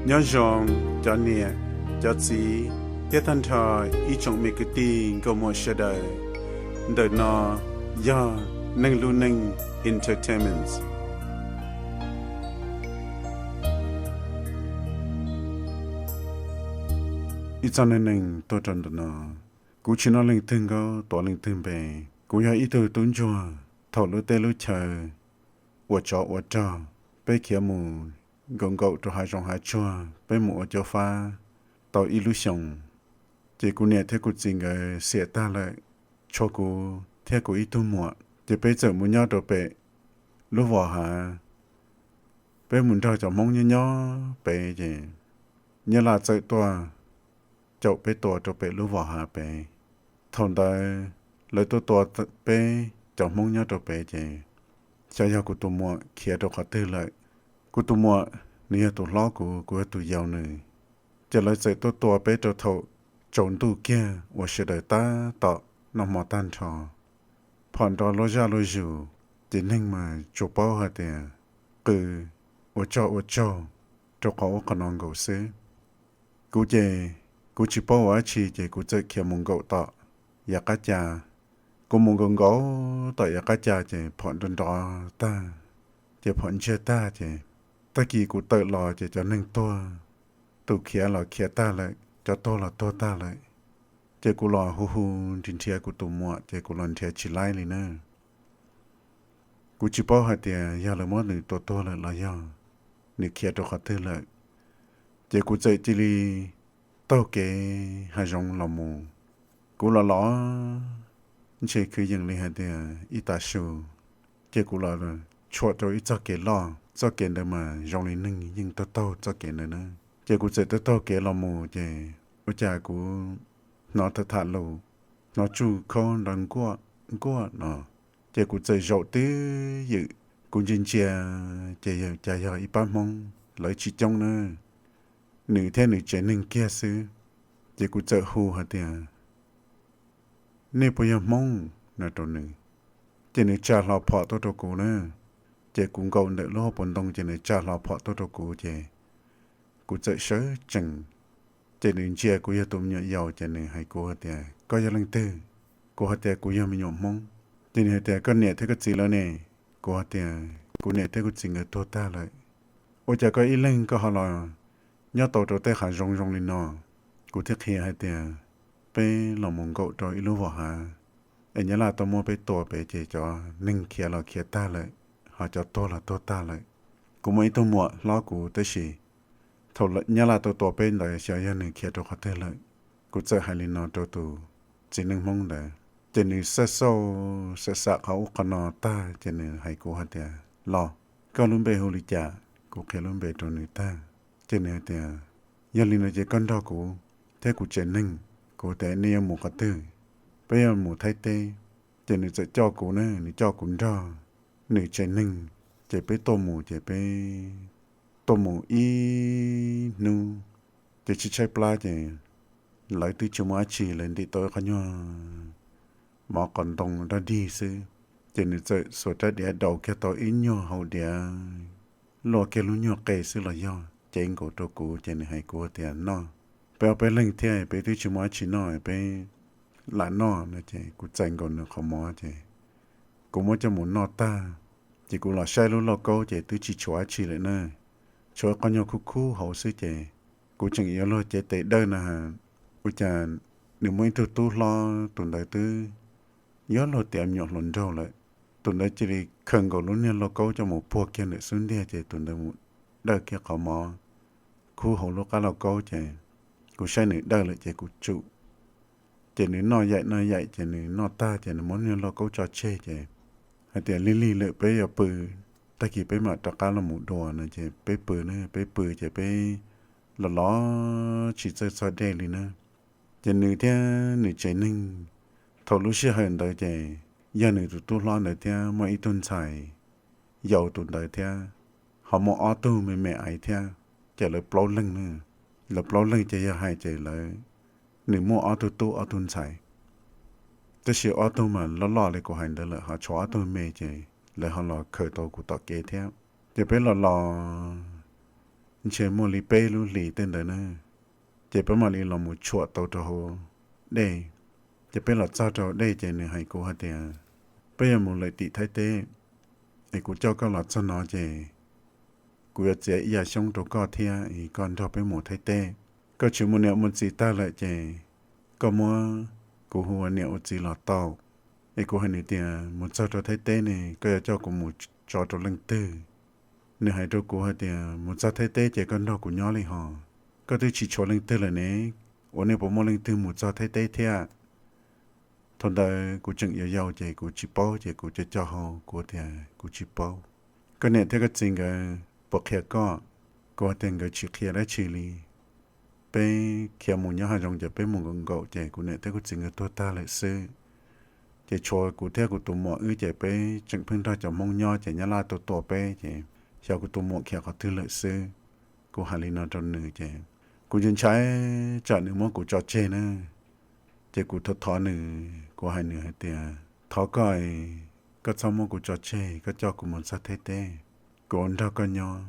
Nyob zoo cov niam, cov txiv thiab tag nrho ib tsoom me kwv tij nkauj muam sawv daws. Ntawm no yog Neeg Lub Neej Entertainment. Ib txoj neej neeg tuaj rau ntawm no, kuv tsis noj leej twg nkaub tuav leej twg npe. Kuv yog ib tug tub ntsuag thaum lub teb lub chaw ua tsov ua rog, peb khiav mus nkaum nkaum rau hav zoov hav tsuag, peb mus ua caub fab tau ib lub xyoos, ces kuv niam thiab kuv txiv nkawd xiam tag lawm, tshuav kuv thiab kuv ib tug muam, ces peb txawm mus nyob rau pem lub vos hav. Peb mus nrog cov Hmoob nyob nyob pem ces Nyab Laj txawm tuaj caum peb tua rau pem lub vos hav pem. Thaum ntawd lawv tuaj tua peb cov Hmoob nyob rau pem ces xyov yog kuv tus muam khiav rau qhov twg lawm. Kuv tus muam nws yog tus hlob kuv, kuv yog tus yau nws. Ces lawv txawm tuaj tua peb rau thaum tsaus ntuj kiag uas sawv daws tab tom noj hmo tag nrho. Phom nrov luaj zaj luaj zus, ces neeg mas tsuas paub hais tias qw ua tsoj ua tsaug rau qhov ub qhov no nkaus xwb. Kuv ces kuv tsis paub ua dab tsi ces kuv txawm khiav mus nkaum tom yav qab ca. Kuv mus nkaum nkaum tom yav qab ca ces phom nrov nrov tag, ces phom ntsiag tag ces tag kis kuv tawm los ces cov neeg tuag, tus khiav los khiav tag lawm, cov tuag los tuag tag lawm. Ces kuv los hu hu nrhiav nrhiav kuv tus muam ces kuv los nrhiav tsis laib li na. Kuv tsis paub hais tias yog lawv muab nws tua tuag lawm los yog nws khiav rau qhov twg lawm. Ces kuv txawm cia li taug kev hav zoov los mus. Kuv los los ntshe kwv yees li hais tias ib tav su, ces kuv los tshuam rau ib txoj kev loj, txoj kev ntawd mas zoo li neeg yeej taug taug txoj kev ntawd na. Ces kuv txawm taug taug kev los mus ces ua cas kuv hnov tham tham lus, hnov tsuj khaub nrov nkuaj nkuaj no. Ces kuv txawm zaum twj ywm, kuv ntsia ntsia ces cas yog ib pab Hmoob, lawv tsis coob na, nws thiab nws tsev neeg kiag xwb. Ces kuv txawm hu hais tias, nej puas yog Hmoob no rau nws. Ces nws tsa hlo phom tuaj rau kuv na. Ces kuv nkaum ntawm lub hauv paus ntoo ces nws tsa hlo phom tuaj rau kuv ces kuv txawm sawv tsees. Ces nws ntsia kuv yog tus me nyuam yaus ces nws hais kuv hais tias, koj yog leej twg? Kuv hais tias kuv yog me nyuam Hmoob. Ces nws hais tias, koj niam thiab koj txiv lawv ne? Kuv hais tias, kuv niam thiab kuv txiv nkawd tuag tag lawm. Ua cas koj ib leeg koj ho los nyob tau rau tej hav zoov zoo li no? Kuv thiaj qhia hais tias, peb los mus nkaum rau ib lub vos hav es Nyab Laj tau muab peb tua pem ces cov neeg khiav los khiav tag lawm, ho cov tuag los tuag tag lawm. Kuv muaj ib tug muam hlob kuv tab sis thaum Nyab Laj tau tua peb ntawd xyov yog nws khiav rau qhov twg lawm. Kuv txawm hais li no rau tus txiv neej Hmoob ntawd ces nws xaj xauj xam xam qhov ub qhov no tag ces nws hais kuv hais tias, los, koj lub npe hu li cas? Kuv qhia lub npe rau nws tag ces nws hais tias, yog li no ces koj nrog kuv thiab kuv tsev neeg. Kuv tias, nej yuav mus qhov twg? Peb yuav mus Thaib teb. Ces nws txawm coj kuv na, nws coj kuv nrog nws tsev neeg, ces peb tuaj mus ces peb tuaj mus ib hnub ces tsis tshaib plab ces lawv twb tsis muaj dab tsi, lawv ntim tau ib qho nyuag mov qos ntoo dog dig xwb. Ces nws txawm xuas rab diav daus kiag tau ib nyuag hauv diav, luaj kiag lub nyuag qe xwb los yog, cev nkaus rau kuv ces nws hais kuv tias, noj, peb ob peb leeg thiab peb twb tsis muaj dab tsi noj, peb lam noj no ces kuv txais nkaus nws qhov mov ces kuv muab coj mus noj tag ces kuv los saib lub lauj kaub ces twb tsis tshuav dab tsi lawm na, tshuav qhov nyuag khub khub hauv xwb ces kuv tseem yuav luag cev tes dawj no ha, ua cas nws muaj ib tug tub hlob, tus ntawd twb yuav luag tiav me nyuam hluas nraug lawm. Tus ntawd cia li khaws nkaus lub niag lauj kaub coj mus puag kiag ntawm xub ntiag ces tus ntawd mus dawj kiag qhov mov khub hauv lub qab lauj kaub ces kuv saib nws dawj lawm ces kuv tsum. Ces nws noj yaim noj yaim ces nws noj tag ces nws muab niag lauj kaub tso tseg ces hais tias, lig lig lawm peb yuav pw, tag kis peb mam rov qab los mus dua no ces peb pw na, peb pw ces peb los los tsis txawj txog dej li na. Ces nws thiab nws tsev neeg, thaum lub sij hawm ntawd ces yog nws tus tub hlob ntawd thiab muaj ib tug ntxhais yau tus ntawd thiab, ho muaj ob tug me me aiv thiab, ces lawv plaub leeg na. Lawv plaub leeg ces yog hais ces lawv, nws muaj ob tug tub ob tug ntxhais, tab sis ob tug mas loj loj li kuv hais ntawd lawm, ho tshuav ob tug me ces lawv ho los khaws tau kuv tom kev thiab. Ces peb los los ntshe muaj li peb lub hlis tej ntawd na, ces peb mam li los mus tshuam tau rau hauv dej. Ces peb los txog rau hauv dej ces nws hais kuv hais tias, peb yuav mus lawm tim Thaib teb, es kuv coj koj los txog no ces kuv yuav txiav ib yav xyoob rau koj thiab es koj nrog peb mus Thaib teb. Koj tsis muaj niam muaj txiv tag lawm ces koj muab kuv hu ua niam ua txiv los tau. Es kuv hais nws tias, mus txog rau Thaib teb ne koj yuav coj kuv mus tso rau leej twg? Nws hais rau kuv hais tias, mus txog Thaib teb ces koj nrog kuv nyob li hos, koj twb tsis tshuav leej twg lawm ne, ua nej puas muaj leej twg mus txog Thaib teb thiab? Thaum ntawd kuv tseem yau yau ces kuv tsis paub ces kuv co co hau kuv tias kuv tsis paub. Koj niam thiab koj txiv nkawd puas qhia koj? Kuv hais tias nkawd tsis qhia dab tsi li. Peb khiav mus nyob hav zoov ces peb mus nkaum nkaum ces kuv niam thiab kuv txiv nkawd tuag tag lawm xwb. Ces tshuav kuv thiab kuv tus muam wb ces peb tseem pheej nrog cov Hmoob nyob ces Nyab Laj tua tua peb ces xyov kuv tus muam khiav qhov twg lawm xwb. Kuv hais li no rau nws ces kuv ntshai tsam nws muab kuv tso tseg na. Ces kuv thov thov nws, kuv hais nws hais tias, thov koj, koj txhob muab kuv tso tseg, koj coj kuv mus txog Thaib teb, kuv nrog koj nyob.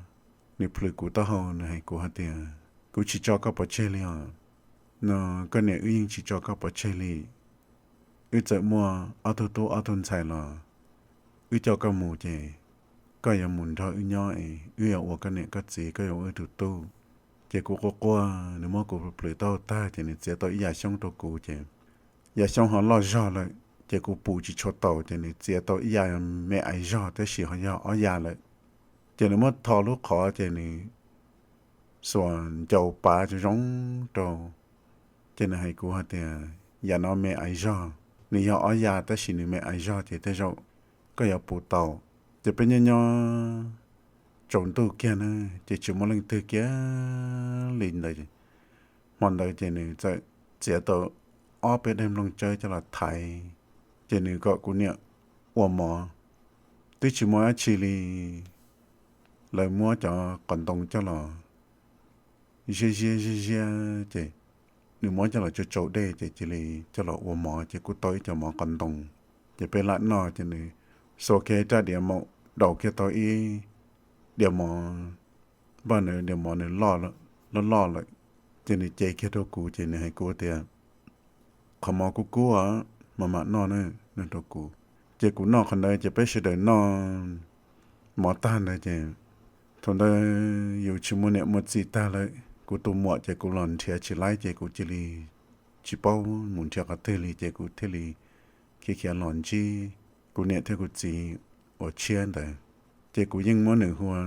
Nws plhws kuv taub hau, nws hais kuv hais tias, kuv tsis tso koj pov tseg li os. No koj niam wb yeej tsis tso koj pov tseg li. Wb txawm muaj ob tug tub ob tug ntxhais los wb coj koj mus ces koj yuav mus nrog wb nyob es wb yuav ua koj niam koj txiv, koj yuav ua wb tus tub. Ces kuv quaj quaj, nws muab kuv plhws taub hau tag ces nws txiav tau ib yav xyoob rau kuv ces yav xyoob ho loj zog lawm ces kuv pum tsis tshua taus ces nws txiav tau ib yav me aiv zog tab sis ho yog ob yav lawm. Ces nws muab tho lub qhov ces nws xuas ncaus pav zoo zoo rau. Ces nws hais kuv hais tias, yav no me aiv zog, nws yog ob yav tab sis nws me aiv zog ces tej zaum koj yuav pum tau. Ces peb nyob nyob tsaus ntuj kiag na, ces tsis muaj leej twg kiag li ntawd. Hmo ntawd ces nws txawm txiav tau ob peb daim nplooj tsawb coj los thaiv, ces nws kom kuv niam ua mov. Twb tsis muaj dab tsi li, lawv muab cov qos ntoo coj los ziab ziab ziab ziab ces nws muab coj los tsau tsau dej ces cia li coj los ua mov ces kuj tau ib co mov qos ntoo. Ces peb lam noj ces nws xuas kiag raj diav maum daus kiag tau ib diav mov, npaj nws diav mov nws loj loj lawm. Ces nws cev kiag rau kuv ces nws hais kuv tias, qhov mov kub kub os, mas mam noj na, nws rau kuv. Ces kuv noj qhov ntawd ces peb sawv daws noj mov tag ntawd ces thaum ntawd yus tsis muaj niam muaj txiv tag lawm, kuv tus muam ces kuv los nrhiav tsis laib ces kuv cia li tsis paub mus nrhiav qhov twg li ces kuv thiaj li khiav khiav los ntsib kuv niam thiab kuv txiv uas tshiab ntawd. Ces kuv yeej muab nws hu ua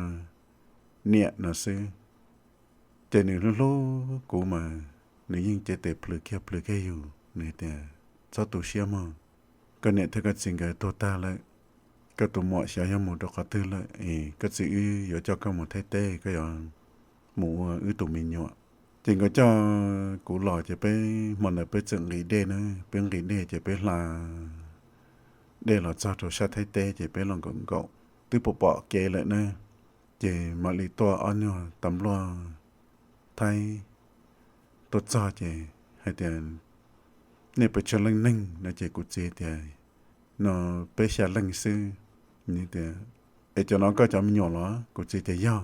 niam no xwb. Ces nws hlub hlub kuv mas nws yeej cev tes plhws kiag plhws kiag yus, nws tias, txhob tu siab mog, koj niam thiab koj txiv nkawd tuag tag lawm, koj tus muam xyov yog mus rau qhov twg lawm es koj txiv wb yuav coj koj mus Thaib teb, koj yuav mus ua wb tus me nyuam. Ces nkawd coj kuv los ces peb hmo ntawd peb txawm nqis dej na, peb nqis dej ces peb hla dej los txog rau sab Thaib teb ces peb los nkaum nkaum twb pom pom kev lawm na. Ces mam li tuaj ob nyuag tas npluaj Thaib tuaj txog ces hais tias, nej pes tsawg leej neeg no? Ces kuv txiv tias, no peb xya leej xwb. Tias, es cov no koj cov me nyuam los? Kuv txiv tias, yog,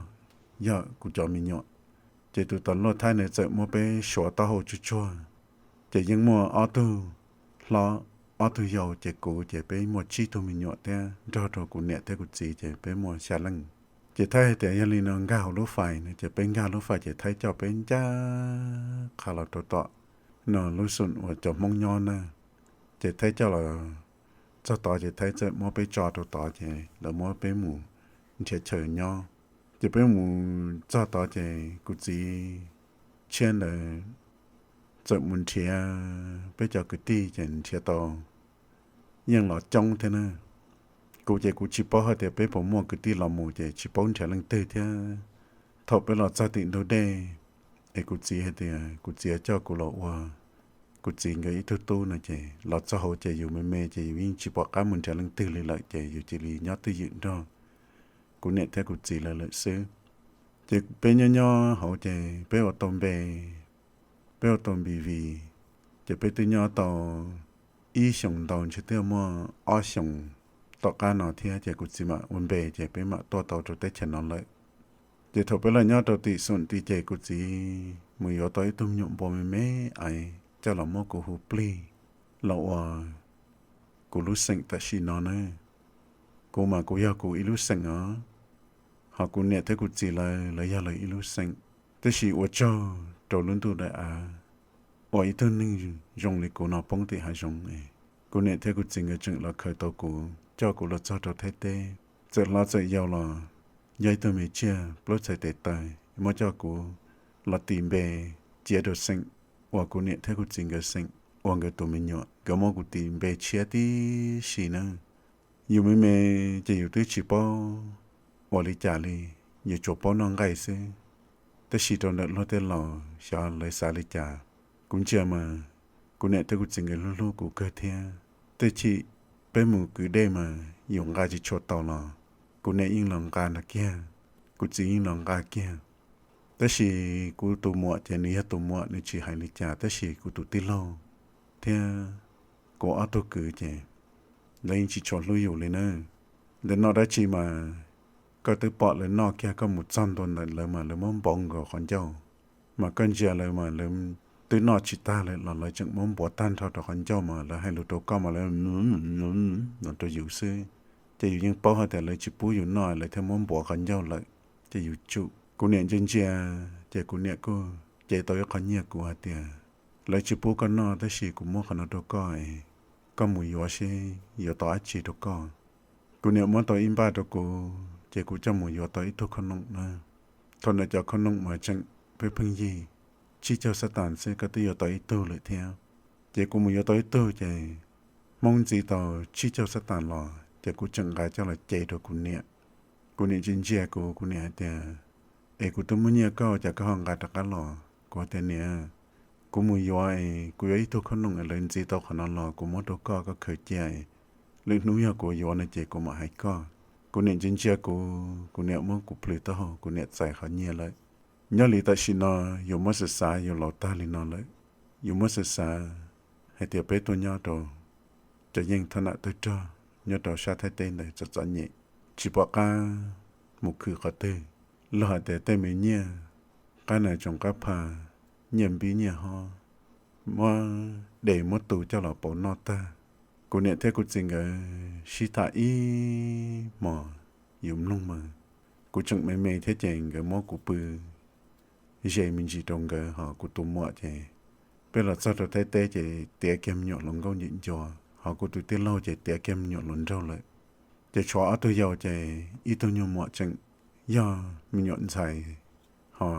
yog kuv cov me nyuam. Ces tus tas npluaj Thaib ntawd txawm muab peb suav taub hau tsuag tsuag, ces yeej muaj ob tug hlob, ob tug yau ces kuv ces peb muaj tsib tug me nyuam thiab nrog rau kuv niam thiab kuv txiv ces peb muaj xya leej. Ces Thaib hais tias yog li no nkag hauv lub fais no ces peb nkag lub fais ces Thaib coj peb ncaj qha los rau tom no lub xum uas cov Hmoob nyob na. Ces Thaib coj los txog tod ces Thaib txawm muab peb tso rau tod ces lawv muab peb mus nrhiav chaw nyob. Ces peb mus txog tod ces kuv txiv tshiab ntawd txawm mus nrhiav peb cov kwv tij ces nrhiav tau yeej los coob thiab na. Kuv ces kuv tsis paub hais tias peb puas muaj kwv tij los mus ces tsis paub nrhiav leej twg thiab. Thaum peb los txog tim ntug dej es kuv txiv hais tias kuv txiv coj kuv los ua kuv txiv nkawd ib tug tub no ces los txog hauv ces yus me me ces yus yeej tsis pom qab mus nrhiav leej twg li lawm ces yus cia li nyob twj ywm nrog kuv niam thiab kuv txiv lawv lawm xwb. Ces peb nyob nyob hauv ces peb ua tau npe, peb ua tau npis vim, ces peb twb nyob tau ib xyoos ntau ntshe twb muaj ob xyoos tom qab no thiab ces kuv txiv mam ua npe ces peb mam tuaj tau rau teb chaws no lawm. Ces thaum peb los nyob rau tim xoom tid ces kuv txiv mus yuav tau ib tug me nyuam npua me me aiv coj los muab kuv hu plig los ua kuv lub xeem tam sim no na. Kuv mas kuv yog kuv ib lub xeem os, ho kuv niam thiab kuv txiv lawv, lawv yog lawv ib lub xeem. Tab sis ua tsaug rau lub ntuj daim av uas ib tug neeg zoo li kuv no poob tim hav zoov es kuv niam thiab kuv txiv nkawd tseem los khaws tau kuv coj kuv los txog rau Thaib teb. Txawm hlob txawm yau los yog ib tug me tsiaj plaub txhais tes taw, muab coj kuv los tis npe cia rau xeem uas kuv niam thiab kuv txiv nkawd xeem ua nkawd tus me nyuam, nkawd muab kuv tis npe tshiab tib si na. Yus me me ces yus twb tsis paub ua li cas li, yus tsuas paub noj nqaij xwb. Tab sis rau ntawm luag tej laus xyov lawv xav li cas, kuv ntsia mas kuv niam thiab kuv txiv nkawd hlub hlub kuv kawg thiab. Tej chim peb mus kwv dej mas yus nqa tsis tshua tau los kuv niam yeej los nqa nrog kiag, kuv txiv yeej los nqa kiag. Tab sis kuv tus muam ces nws yog tus muam nws tsis hais li cas, tab sis kuv tus tij laug thiab kuv ob tug kwv ces lawv yeej tsis tshua hlub yus li na. Lawv noj dab tsi mas koj twb pom lawv noj kiag, koj mus txog ntua ntawm lawv mas lawv muab npov nkaus qhov ncauj, mas koj ntsia lawv mas lawv twb noj tsis tag lawm los lawv tseem muab npuav tag nrho rau qhov ncauj mas lawv hais lus rau koj mas lawv no rau yus xwb. Ces yus yeej paub hais tias lawv tsis pub yus noj lawv thiaj muab npuav qhov ncauj lawm, ces yus tsum. Kuv niam ntsia ntsia ces kuv niam kuj cev tau ib qho nyiaj kuv hais tias lawv tsis pub koj noj tab sis kuv muab qhov no rau koj es koj mus yuav seb yuav tau dab tsi rau koj. Kuv niam muab tau ib npaj rau kuv ces kuv coj mus yuav tau ib tug khob noom na. Thaum ntawd cov khob noom mas tseem pheej pheej yig, tsib caug xab tas xwb koj twb yuav tau ib tug lawm thiab. Ces kuv mus yuav tau ib tug ces Hmoob ntxiv tau tsib caug xab tas los ces kuv tseem nqa coj los cev rau kuv niam. Kuv niam ntsia ntsia kuv, kuv niam hais tias, es kuv twb muab nyiaj koj cas koj ho nqa rov qab los? Kuv tias niam, kuv mus yuav es kuv yuav ib tug khob noom es lawv ntxiv tau qhov no los kuv muab rau koj, koj khaws cia es lwm hnub yog kuv yuav no ces kuv mam hais koj. Kuv niam ntsia ntsia kuv, kuv niam muab kuv plhws taub hau, kuv niam txais qhov nyiaj lawm. Nyob li tam sim no yus muab xav xav yus laus tag li no lawm, yus muab xav xav hais tias peb tuaj nyob rau cov yeej thab nam tawg rog nyob rau sab Thaib teb ntawd txom txom nyem, tsis pom qab mus khwv qhov twg. Luag hais tias tej me nyiaj qab nas tsoos qab pha, nyiaj npib nyiaj hob, muab de muab tu coj los pauv noj tag. Kuv niam thiab kuv txiv nkawd sib tham ib hmos, yus mloog mas kuv tseem me me thiab ces nkawd muab kuv pw ze me ntsis rau nkawd, ho kuv tus muam ces peb los txog rau Thaib teb ces tiav kiag me nyuam hluas nkauj ntim ncua, ho kuv tus tij laug ces tiav kiag me nyuam hluas nraug lawm. Ces tshuav ob tug yau ces ib tug nyuag muam tseem yog me nyuam ntxhais, ho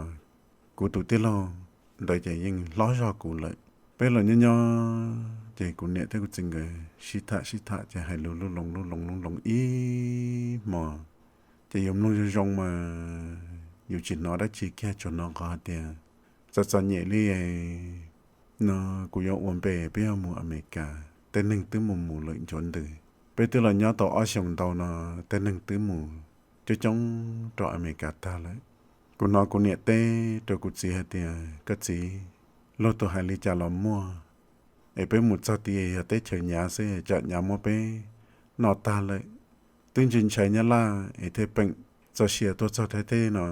kuv tus tij laug ntawd ces yeej hlob zog kuv lawm. Peb los nyob nyob ces kuv niam thiab kuv txiv nkawd sib tham sib tham ces hais lus lub loo lub loo lub loo ib hmos, ces yus mloog zoo zoo mas yus tsis hnov dab tsi kiag, tsuas hnov qhov hais tias txom txom nyem li no, kuv yuav ua npe peb yuav mus Amelikas, tej neeg twb mus mus lawm ncuav ntws. Peb twb los nyob tau ob xyoos ntau no, tej neeg twb mus coob coob rau Amelikas tag lawm. Kuv hnov kuv niam teb rau kuv txiv hais tias, koj txiv, luag tus hais li cas los muaj, es peb mus txog tid yog teb chaws nyav xwb tsam nyav muab peb noj tag lawm. Twb ntshai ntshai Nyab Laj es thiaj peem txoj sia tuaj txog Thaib teb no,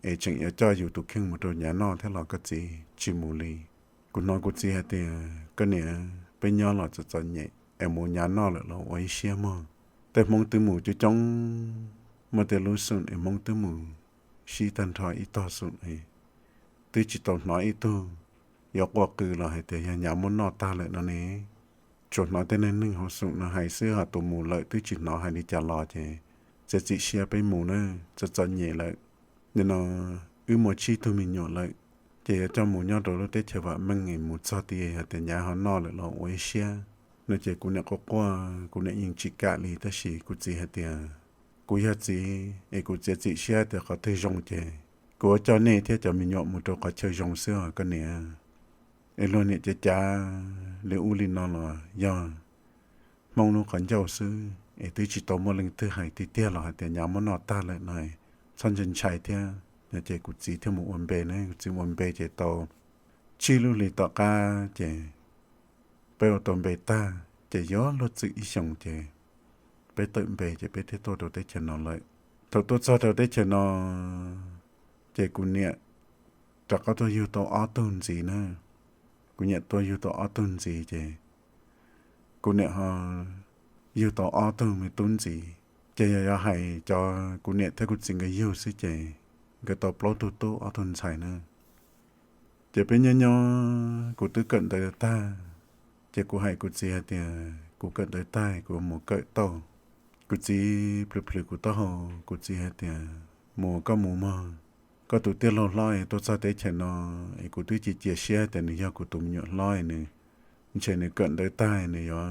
es tseem yuav coj yus tus kheej mus rau nyav noj thiab los koj txiv tsis mus li. Kuv hnov kuv txiv hais tias, koj niam, peb nyob los txom txom nyem es mus nyav noj lawm los ua ib siab mog. Tej Hmoob twb mus coob coob, muaj tej lub xoom es Hmoob twb mus sib tag nrho ib tog xoom, twb tsis tau hnov ib tug yuav quaj qw los hais tias yog nyav muab noj tag lawm no ne. Tsuas hnov tej neeg neeg hauv xoom no hais xwb, ho tus mus lawm twb tsis hnov hais li cas los ces txiav txim siab peb mus na, txom txom nyem lawm. Nim no wb muaj tsib tug me nyuam lawm, ces yuav coj mus nyob rau lub teb chaws vam meej es mus txog tid hais tias nyav ho noj lawm los ua ib siab no ces kuv niam quaj quaj, kuv niam yeej tsis kam li, tab sis kuv txiv hais tias, kuv yog txiv es kuv txiav txim siab tias qhov twg zoo ces kuv yuav coj nej thiab cov me nyuam mus rau qhov chaw zoo xwb os koj niam. Es luag niam cav cav li ub li no los yog Hmoob lub qhov ncauj xwb, es twb tsis tau muaj leej twg hais tiag tiag los hais tias nyav muab noj tag lawm no, txhob ntshai ntshai thiab no. Ces kuv txiv thiaj mus ua npe na, kuv txiv ua npe ces tau tsib lub hlis tom qab ces peb ua tau npe tag ces yuav luag txwm ib xyoos ces peb tawm npe ces peb thiaj tuaj rau teb chaws no lawm. Thaum tuaj txog rau teb chaws no Ces kuv niam rov qab tuaj yug tau ob tug ntxiv na. Kuv niam tuaj yug tau ob tug ntxiv ces kuv niam ho yug tau ob tug me tub ntxiv. Ces yog yuav hais cov kuv niam thiab kuv txiv nkawd yug xwb ces nkawd tau plaub tug tub ob tug ntxhais na. Ces peb nyob nyob kuv twb kawm ntawv tag, ces kuv hais kuv txiv hais tias kuv kawm ntawv tag kuv mus kawm tau. Kuv txiv plhws plhws kuv taub hau, kuv txiv hais tias mus koj mus mog, koj tus tij laug hlob es tuaj txog teb chaws no es kuv twb cia cia siab tias nws yog kuv tus me nyuam hlob es nws ntshe nws kawm ntawv tag nws yuav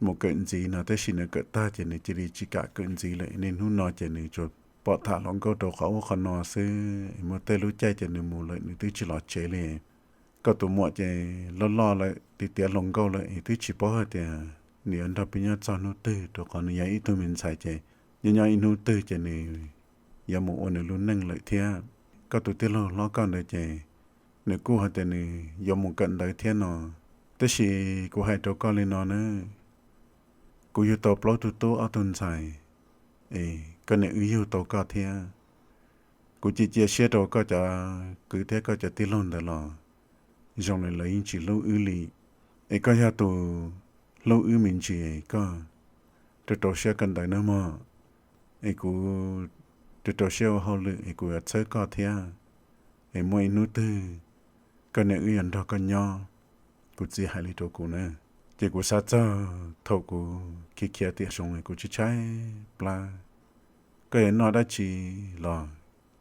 mus kawm ntxiv no, tab sis nws kawm tag ces nws cia li tsis kam kawm ntxiv lawm. Niaj hnub no ces nws tsuas pom tham hluas nkauj rau qhov ub qhov no xwb, muaj tej lub caij ces nws mus lawm nws twb tsis los tsev li. Koj tus muam ces loj loj lawm tiav tiav hluas nkauj lawm es twb tsis paub hais tias nws yuav nrog peb nyob txog hnub twg, rau qhov nws yog ib tug me ntxhais ces nyob nyob ib hnub twg ces nws yuav mus ua nws lub neej lawm thiab. Koj tus tij laug hlob koj ntawd ces nws kuj hais tias nws yuav mus kawm ntawv thiab no, tab sis kuv hais rau koj li no na, kuv yug tau plaub tug tub ob tug ntxhais, es koj niam wb yug tau koj thiab. Kuv cia cia siab rau koj cov kwv thiab koj cov tij laug ntawd los zoo li lawv yeej tsis hlub wb li. Es koj yog tus hlub wb me ntsis, koj rau rau siab kawm ntawv nawb mog. Es kuv rau rau siab ua hauj lwm es kuv yuav txhawb koj thiab, es muaj ib hnub twg koj niam wb yuav nrog koj nyob. Kuv txiv hais li rau kuv na. Ces kuv xav txog thaum kuv khiav khiav tiam zoov kuv tshaib tshaib plab, koj yuav noj dab tsi los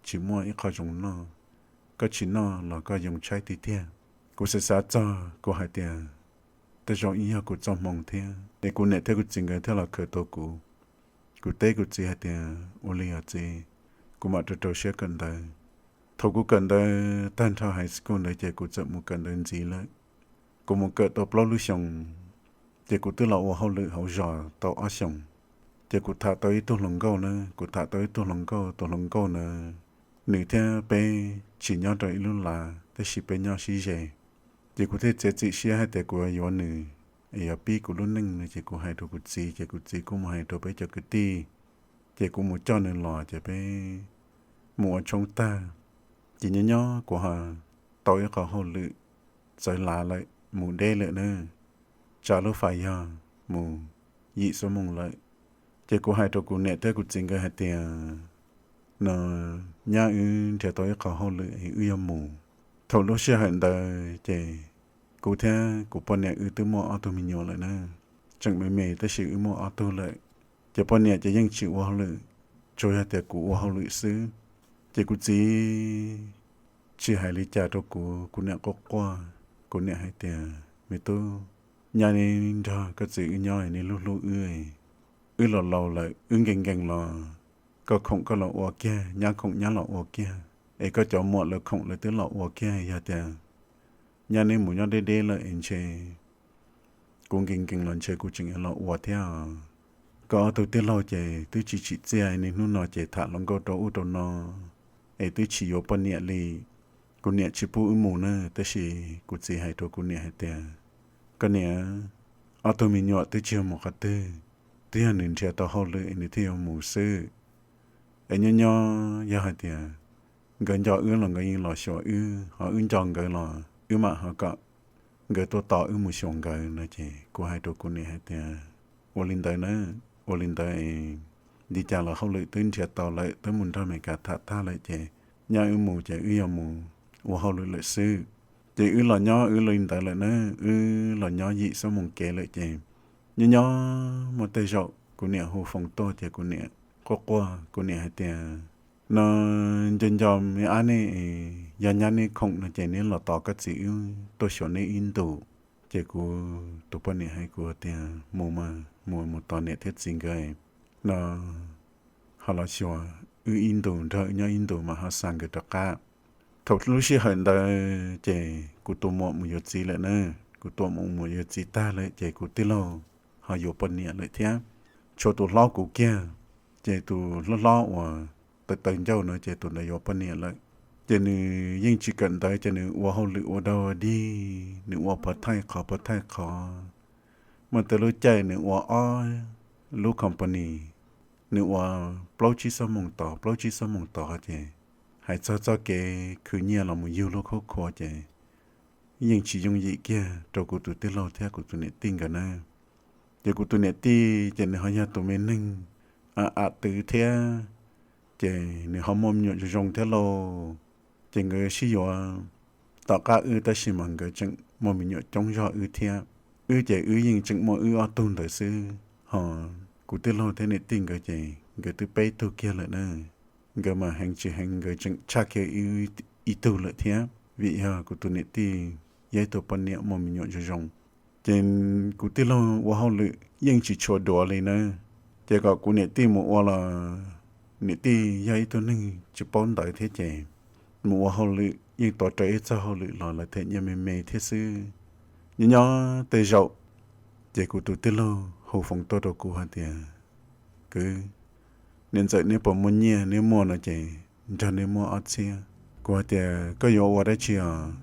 tsis muaj ib qho zoo noj, koj tsis noj los koj yoo tshaib tiag tiag. Kuv xav xav txog kuv hais tias tej zaum ib yog kuv txoj hmoo thiab es kuv niam thiab kuv txiv nkawd thiaj los khaws tau kuv. Kuv teb kuv txiv hais tias ua li os txiv, kuv mam rau rau siab kawm ntawv. Thaum kuv kawm ntawv tag nrho high school ntawd ces kuv txawm mus kawm ntawv ntxiv lawm. Kuv mus kawm tau plaub lub xyoos, ces kuv twb los ua hauj lwm hauv zos tau ob xyoos. Ces kuv tham tau ib tug hluas nkauj na, kuv tham tau ib tug hluas nkauj, tus hluas nkauj na, nws thiab peb tsis nyob rau ib lub lav tab sis peb nyob sib ze. Ces kuv thiaj txiav txim siab hais tias kuv yuav yuav nws, es yuav pib kuv lub neej no ces kuv hais rau kuv txiv, ces kuv txiv kuj mus hais rau peb cov kwv tij, ces kuv mus coj nws los ces peb mus ua tshoob tag. Ces nyob nyob kuv ho tau ib qho hauj lwm txawv lav lawm, mus deb lawm na, tsa lub fais yog mus yim xuab moos lawm. Ces kuv hais rau kuv niam thiab kuv txiv nkawd hais tias no, nyab wb nrhiav tau ib qho hauj lwm es wb yuav mus. Thaum lub sij hawm ntawd ces kuv thiab kuv poj niam wb twb muaj ob tug me nyuam lawm na, tseem me me tab sis wb muaj ob tug lawm. Ces poj niam ces yeej tsis ua hauj lwm, tsuas yog tias kuv ua hauj lwm xwb. Ces kuv txiv tsis hais li cas rau kuv, kuv niam quaj quaj. Kuv niam hais tias me tub, nyab neb nrog koj txiv wb nyob neb hlub hlub wb, wb los laus lawm wb nkees nkees los koj khoom koj los ua kiag, nyab khoom nyab los ua kiag, es koj cov muam lawv khoom lawv twb los ua kiag. Yog tias nyab neb mus nyob deb deb lawm es ntshe kuv nkees nkees los ntshe kuv tseem yuav los ua thiab. Koj ob tug tij laug ces twb tsis tsim txiaj, niaj hnub no ces tham hluas nkauj rau ub rau no, es twb tsis yuav poj niam li. Kuv niam tsis pub wb mus na, tab sis kuv txiv hais rau kuv niam hais tias koj niam, ob tug me nyuam twb tsis yog mus qhov twg, twb yog nws nrhiav tau hauj lwm es nws thiaj yuav mus xwb. Es nyob nyob yog hais tias nkawd nco wb los nkawd yeej los xyuas wb, ho wb nco nkawd los wb mam ho kom nkawd tuaj tos wb mus xyuas nkawd no. Ces kuv hais rau kuv niam hais tias ua li ntawd na, ua li ntawd es li cas los hauj lwm twb nrhiav tau lawm, twb mus nrog Amelikas tham tag lawm ces nyab wb mus ces wb yuav mus ua hauj lwm lawm xwb. Ces wb los nyob wb li ntawd lawm na, wb los nyob yim xuab moos kev lawm ces nyob nyob muaj tej zaum kuv niam hu foos tuaj ces kuv niam quaj quaj, kuv niam hais tias no, nco nco me ab neb, yog nyab neb khoom no ces neb los tos koj txiv wb tuaj xyuas neb ib ntus. Ces kuv tus poj niam hais kuv tias mus mas mus, mus tos niam thiab txiv nkawd no, ho los xyuas wb ib ntus, nrog wb nyob ib ntus mas ho xa nkawd rov qab. Thaum lub sij hawm ntawd ces kuv tus muam mus yuav txiv lawm na, kuv tus muam mus yuav txiv tag lawm ces kuv tij laug ho yuav poj niam lawm thiab. Tshuav tus hlob kuv kiag, ces tus hlob hlob uas tawv tawv ncauj no ces tus ntawd yuav poj niam lawm. Ces nws yeej tsis kawm ntawv ces nws ua hauj lwm ua dog dig, nws ua pov thaij qhov pov thaij qhov. Muaj tej lub caij nws ua ob lub company, nws ua plaub tsib xuab moos tod plaub tsib xuab moos tod ces hais txog txoj kev khwv nyiaj los mus yug lub khub khua ces yeej tsis yooj yim kiag rau kuv tus tij laug thiab kuv tus niam tij nkawd na. Ces kuv tus niam tij ces nws ho yog tus me neeg av twv thiab, ces nws ho muaj me nyuam zoo zoo thiab lauj. Ces nkawd sib yuav tom qab wb tab sis mas nkawd tseem muaj me nyuam coob zog wb thiab. Wb ces wb yeej tseem muaj wb ob tug ntawd xwb, ho kuv tij laug thiab niam tij nkawd ces nkawd twb peb tug kiag lawm na. Nkawd mas heev tsis heev nkawd tseem tshaj kiag wb ib tug lawm thiab, vim yog kuv tus niam tij yog ib tug poj niam muaj me nyuam zoo zoo. Ces kuv tij laug ua hauj lwm yeej tsis tshua duav li na. Ces kom kuv niam tij mus ua los niam tij yog ib tug neeg tsis paub ntawv thiab ces mus ua hauj lwm yeej tos rawv ib txog hauj lwm los lawv them nyiaj me me thiab xwb. Nyob nyob tej zaum ces kuv tus tij laug hu foos tuaj rau kuv hais tias, kwv, niam ntxawm neb puas muaj nyiaj, neb muaj no ces nrog neb muab ob txhiab. Kuv hais tias koj yuav ua dab tsi os?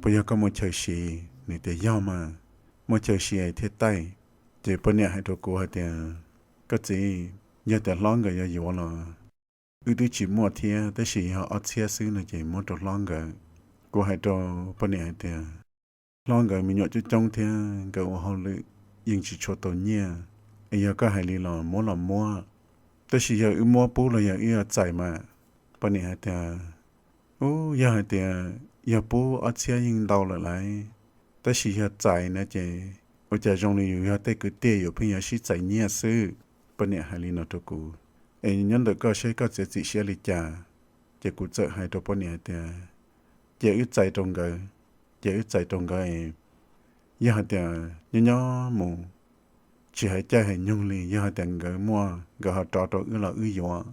Puas yog koj muaj chaw siv? Nws tias yog mas, muaj chaw siv thiaj taij. Ces poj niam hais rau kuv hais tias, koj txiv, yog tias hlob nkawd yuav yuav los wb twb tsis muaj thiab, tab sis yog ob txhiab xwb no ces muab rau hlob nkawd. Kuv hais rau poj niam hais tias, hlob nkawd me nyuam coob coob thiab nkawd ua hauj lwm yeej tsis tshua tau nyiaj, es yog koj hais li los muab los muab, tab sis yog wb muab pub los yog wb yuav txais mas? Poj niam hais tias, ub, yog hais tias yog pub ob txhiab yeej ntau lawm lauj, tab sis yog txais no ces ua cas zoo li yus yog tej kwv tij yus pheej yuav sib txais nyiaj xwb. Poj niam hais li no rau kuv, es nyob ntawm koj seb koj txiav txim siab li cas. Ces kuv txawm hais rau poj niam hais tias, cia wb txais rau nkawd, cia wb txais rau nkawd es yog hais tias nyob nyob mus tsis hais caij hais nyoog li, yog hais tias nkawd muaj nkawd ho rov rau wb los wb yuav,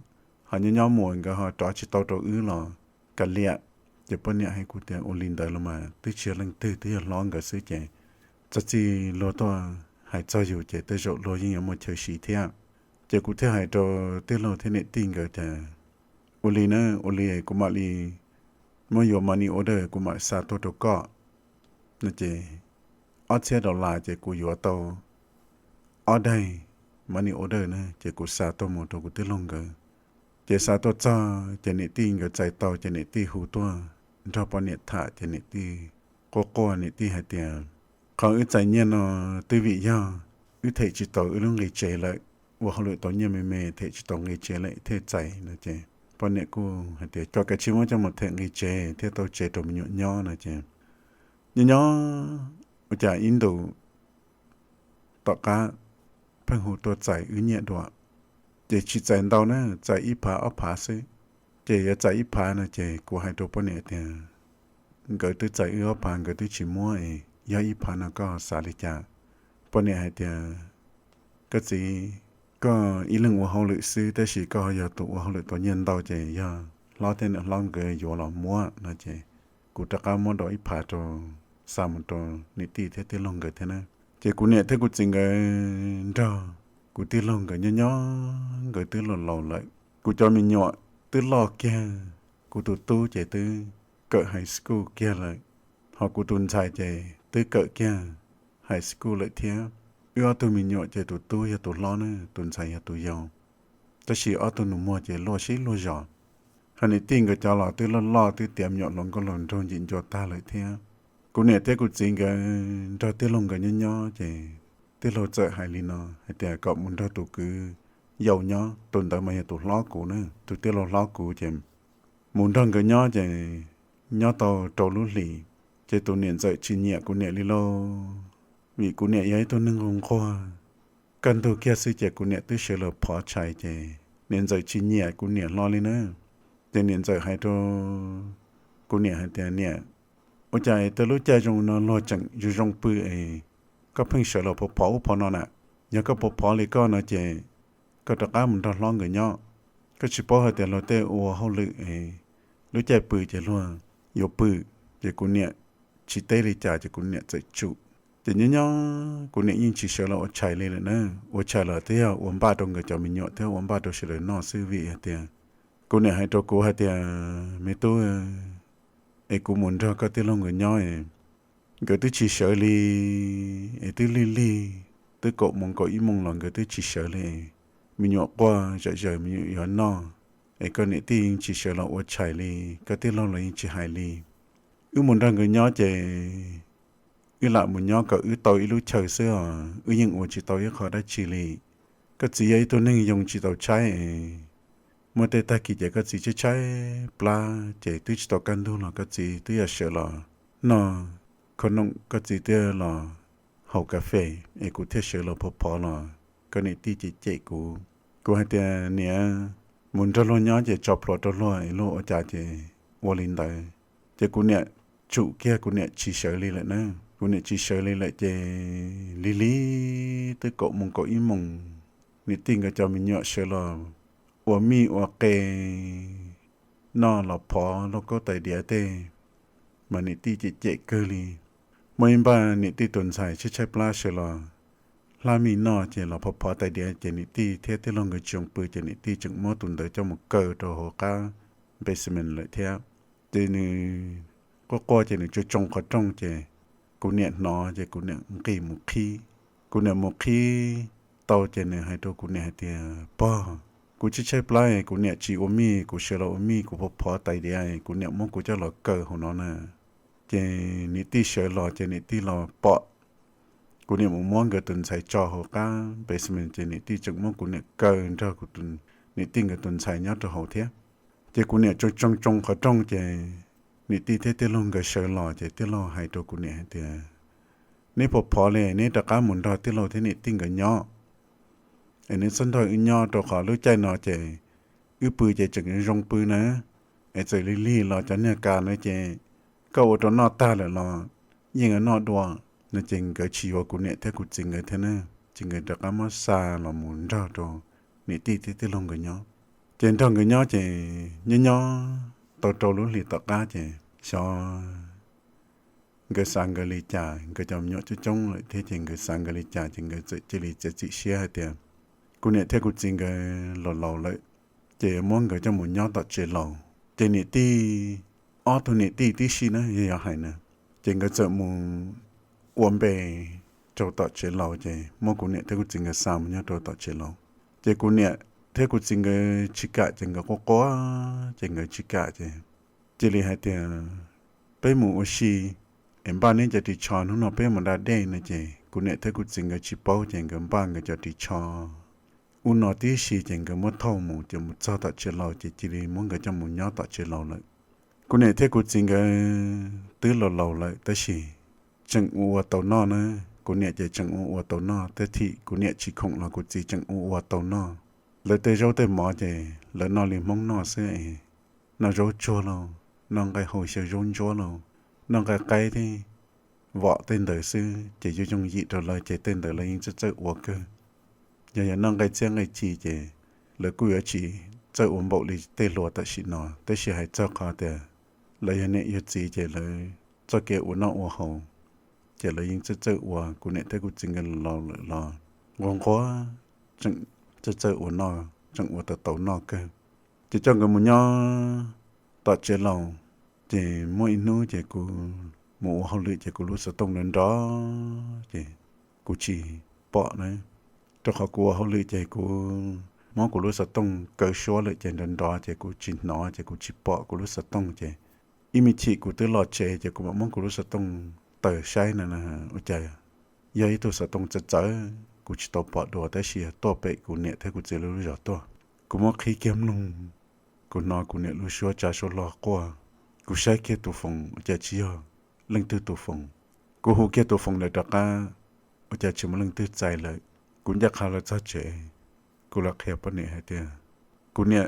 ho nyob nyob mus nkawd ho rov tsis tau rau wb los kav liam. Ces poj niam hais kuv tias, ua li ntawd los mas twb tsis yog leej twg, twb yog hlob nkawd xwb ces txog txij luag tuaj hais txog yus ces tej zaum luag yeej yuav muaj chaw siv thiab. Ces kuv thiaj hais rau tij laug thiab niam tij nkawd tias, ua li na, ua li kuv mam li muab yuav money order kuv mam xa tuaj rau koj no ces ob txhiab dollar ces kuv yuav tau ob daig money order na ces kuv xa tuaj mus rau kuv tij laug nkawd. Ces xa tuaj txog ces niam tij nkawd txais tau ces niam tij hu tuaj nrog poj niam tham ces niam tij quaj quaj, niam tij hais tias, qhov wb txais nyiaj no twb vim yog wb them tsis tau wb lub nqi tsev lawm, ua hauj lwm tau nyiaj me me them tsis tau nqi tsev lawm thiaj txais no ces poj niam kuj hais tias kom kav tsij muab coj mus them nqi tsev thiab tau tsev rau me nyuam nyob no ces nyob nyob ua cas ib ntus tom qab pheej hu tuaj txais wb nyiaj dua, ces tsis txais ntau na, txais ib phav ob phav xwb. Ces yuav txais ib phav no ces kuv hais rau poj niam tias, nkawd twb txais wb ob phav nkawd twb tsis muab es yog ib phav no koj xav li cas? Poj niam hais tias, koj txiv, koj ib leeg ua hauj lwm xwb tab sis koj yog tus ua hauj lwm tau nyiaj ntau ces yog hlob thiab niam hlob nkawd yuav los muab no ces kuv rov qab muab dua ib phav rau, xa mus rau niam tij thiab tij laug nkawd thiab na. Ces kuv niam thiab kuv txiv nkawd nrog kuv tij laug nkawd nyob nyob nkawd twb laus laus lawm. Kuv cov me nyuam twb loj kiag, kuv tus tub ces twb kawm high school kiag lawm, ho kuv tus ntxhais ces twb kawm kiag high school lawm thiab. Wb ob tug me nyuam ces tus tub yog tus hlob na, tus ntxhais yog tus yau. Tab sis ob tug nus muag ces luaj sib luag zos. Ho niam tij nkawd cov los twb loj loj twb tiav me nyuam hluas nkauj hluas nraug ncim ncua tag lawm thiab. Kuv niam thiab kuv txiv nkawd nrog tij laug nkawd nyob nyob ces tij laug txawm hais li no hais tias kom mus nrog tus kwv yau nyob, tus ntawd mas yog tus hlob kuv na, tus tij laug hlob kuv ces mus nrog nkawd nyob ces nyob tau rau lub hlis ces tus niam ntxawm tsis nyiam kuv niam li lauj, vim kuv niam yog ib tug neeg nquag nquag, kaj ntug kiag xwb ces kuv niam twb sawv los phov tshais ces niam ntxawm tsis nyiam kuv niam hlo li na. Ces niam ntxawm hais rau kuv niam hais tias, niam, ua cas tej lub caij zoo no luag tseem zoo zoo pw es koj pheej sawv los phov phov ub phov no na? Yog koj phov phov li koj no ces koj rov qab mus nrog hlob nkawd nyob. Koj tsis paub hais tias luag tej ua hauj lwm es lub caij pw ces luag yuav pw. Ces kuv niam tsis teb li cas ces kuv niam txawm tsum. Ces nyob nyob kuv niam yeej tsis sawv los ua tshais li lawm na. Ua tshais los twb yog ua npaj rau nkawd cov me nyuam thiab ua npaj rau sawv daws noj xwb vim hais tias kuv niam hais rau kuv hais tias, me tub, es kuv mus nrog koj tij laug nkawd nyob es nkawd twb tsis sawv li, es twb lig lig, twb kaum moos kaum ib moos los nkawd twb tsis sawv li. Me nyuam quaj zom zaws me nyuam yuav noj, es koj niam tij yeej tsis sawv los ua tshais li, koj tij laug los yeej tsis hais li. Wb mus nrog nkawd nyob ces wb lam mus nyob kom wb tau ib lub chaw xwb os, wb yeej ua tsis tau ib qho dab tsi li. Koj txiv yog ib tug neeg yoo tsis tau tshaib es muaj tej tag kis ces koj txiv tshaib tshaib plab ces twb tsis tau kaj ntug los koj txiv twb yog sawv los noj khob noom, koj txiv twb los haus kas fes es kuv thiaj sawv los phov phov los koj niam tij cem cem kuv. Kuv hais tias niam, mus nrog luag nyob ces tso plhuav rau luag es luag ua cas ces ua li ntawd. Ces kuv niam tsum kiag, kuv niam tsis sawv li lawm na. Kuv niam tsis sawv li lawm ces lig lig twb kaum moos kaum ib moos, niam tij nkawd cov me nyuam sawv los ua mij ua qe, noj los phov lauj kaub tais diav tej, mas niam tij cem cem kawg li. Muaj ib npaj niam tij tus ntxhais tshaib tshaib plab sawv los hlab mij noj ces los phov phov tais diav ces niam tij thiab tij laug nkawd tsis zoo pw ces niam tij tseem muab tus ntawd coj mus kaw rau hauv qab basement lawm thiab. Ces nws quaj quaj ces nws tsoo tsoo qhov rooj ces kuv niam hnov ces kuv niam nqis mus qhib. Kuv niam mus qhib tau ces nws hais rau kuv niam hais tias, pog, kuv tshaib tshaib plab, kuv niam tsis ua mij, kuv sawv los ua mij, kuv phov phov tais diav, kuv niam muab kuv coj los kaw hauv no na. Ces niam tij sawv los ces niam tij los pom kuv niam mus muab nkawd tus ntxhais tso hauv qab basement ces niam tij tseem muab kuv niam kaw nrog niam tij nkawd tus ntxhais nyob rau hauv thiab. Ces kuv niam tsoo tsoo tsoo qhov rooj ces niam tij thiab tij laug nkawd sawv los ces tij laug hais rau kuv niam hais tias, neb phov phov li, neb rov qab mus nrog tij laug thiab niam tij nkawd nyob es neb txhob nrog wb nyob rau qhov lub caij no ces wb pw ces tseem zoo pw na, es txawm lig lig los cov niag kas na ces koj ua rau noj tag lawm los yeej yuav noj dua no ces nkawd tsis yuav kuv niam thiab kuv txiv nkawd thiab na. Ces nkawd rov qab muab xa los mus nrog rau niam tij thiab tij laug nkawd nyob. Ces nrog nkawd nyob ces nyob nyob tau rau lub hlis tom qab ces xyov nkawd xav nkawd li cas, nkawd cov me nyuam coob coob lawm thiab ces nkawd xav nkawd li cas ces nkawd txawm cia li txiav txim siab hais tias kuv niam thiab kuv txiv nkawd los laus lawm ces muab nkawd coj mus nyob tom tsev laus. Ces niam tij, ob tug niam tij tib si na yog yuav hais na, ces nkawd txawm mus ua npe rau tom tsev laus ces muab kuv niam thiab kuv txiv nkawd xa mus nyob rau tom tsev laus. Ces kuv niam thiab kuv txiv nkawd tsis kam ces nkawd quaj quaj ces nkawd tsis kam ces cia li hais tias, peb mus ua si es npaj neb cov ris tsho, hnub no peb mus da dej no ces kuv niam thiab kuv txiv nkawd tsis paub ces nkawd npaj nkawd cov ris tsho ub no tib si ces nkawd muab thauj mus ces mus txog tom tsev laus ces cia li muab nkawd coj mus nyob tom tsev laus lawm. Kuv niam thiab kuv txiv nkawd twb los laus lawm tab sis tseem ua ua tau noj na. Kuv niam ces tseem ua ua tau noj, tej thim kuv niam tsis khoom los kuv txiv tseem ua ua tau noj. Lawv tej zaub tej mov ces lawv noj li Hmoob noj xwb es, noj zaub tsuag lauj, noj nqaij hau xyaw zaub ntsuab lauj, noj nqaij qaib thiab vom tej ntawd xwb ces yooj yooj yim rau lawv ces tej ntawd lawv yeej txawj txawj ua kawg. Yog yog noj nqaij txhiab nqaij ci ces lawv kuj yuav tsis txawj ua npaum li tej hluas tam sim no, tab sis hais txog qhov tias lawv yog niam yog txiv ces lawv txoj kev ua noj ua haus ces lawv yeej txawj txawj ua. Kuv niam thiab kuv txiv nkawd los lawm los nquag nquag tseem txawj txawj ua noj, tseem ua tau tau noj kawg. Ces coj nkawd mus nyob tom tsev laus, ces muaj ib hnub ces kuv mus ua hauj lwm ces kuv lub xov tooj nrov nrov ces kuv tsis pom na, rau qhov kuv ua hauj lwm ces kuv muab kuv lub xov tooj kaw suab lawm ces nrov nrov ces kuv tsis hnov ces kuv tsis pom kuv lub xov tooj ces ib me chim kuv twb los tsev ces kuv mam muab kuv lub xov tooj taws saib na, ua cas yog ib tug xov tooj txawv txawv, kuv tsis tau pom dua tab sis yog tuaj pem kuv niam thiab kuv txiv lub zos tuaj. Kuv muab qhib kiag mloog, kuv hnov kuv niam lub suab tsa suab log quaj. Kuv saib kiag tus foos ua cas tsis yog leej twg tus foos. Kuv hu kiag tus foos ntawd rov qab, ua cas tsis muaj leej twg txais lawm. Kuv ncaj qha los txog tsev, kuv los qhia poj niam hais tias kuv niam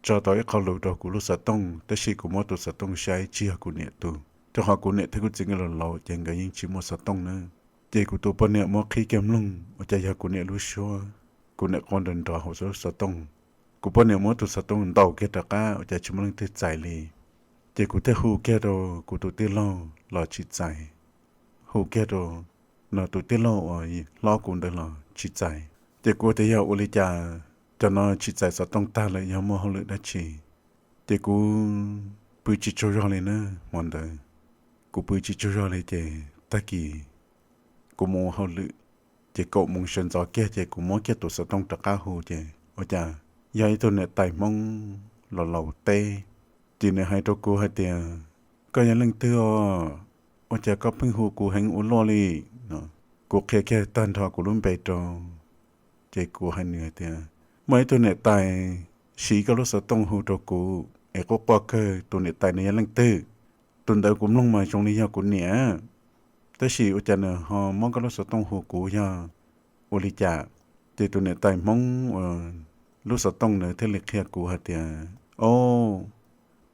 tso tau ib qho lus rau kuv lub xov tooj tab sis kuv muab tus xov tooj saib tsis yog kuv niam tus, rau qhov kuv niam thiab kuv txiv nkawd los laus ces nkawd yeej tsis muaj xov tooj na. Ces kuv tus poj niam muab qhib kiag mloog ua cas yog kuv niam lub suab, kuv niam quaj nrov nrov hauv lub xov tooj. Kuv poj niam muab tus xov tooj ntaus kiag rov qab ua cas tsis muaj leej twg txais li. Ces kuv thiaj hu kiag rau kuv tus tij laug los tsis txais, hu kiag rau no tus tij laug uas hlob kuv ntawd los tsis txais. Ces kuv tias yog ua li cas cov no tsis txais xov tooj tag lawm yog muaj hauj lwm dab tsi. Ces kuv pw tsis tsaug zog li na hmo ntawd. Kuv pw tsis tsaug zog li ces tag kis kuv mus ua hauj lwm, ces kaum moos sawv ntxov kiag ces kuv muab kiag tus xov tooj rov qab hu ces ua cas yog ib tug niam tais Hmoob los laus teb. Ces nws hais rau kuv hais tias, koj yog leej twg os? Ua cas koj pheej hu kuv heev ua luaj li no? Kuv qhia kiag tag nrho kuv lub npe rau. Ces kuv hais nws hais tias, muaj ib tug niam tais siv koj lub xov tooj hu rau kuv es quaj quaj kawg, tus niam tais nws yog leej twg? Tus ntawd kuv mloog mas zoo li yog kuv niam, tab sis ua cas nws ho muab koj lub xov tooj hu kuv yog ua li cas? Ces tus niam tais Hmoob uas lub xov tooj ntawd thiaj li qhia kuv hais tias, o,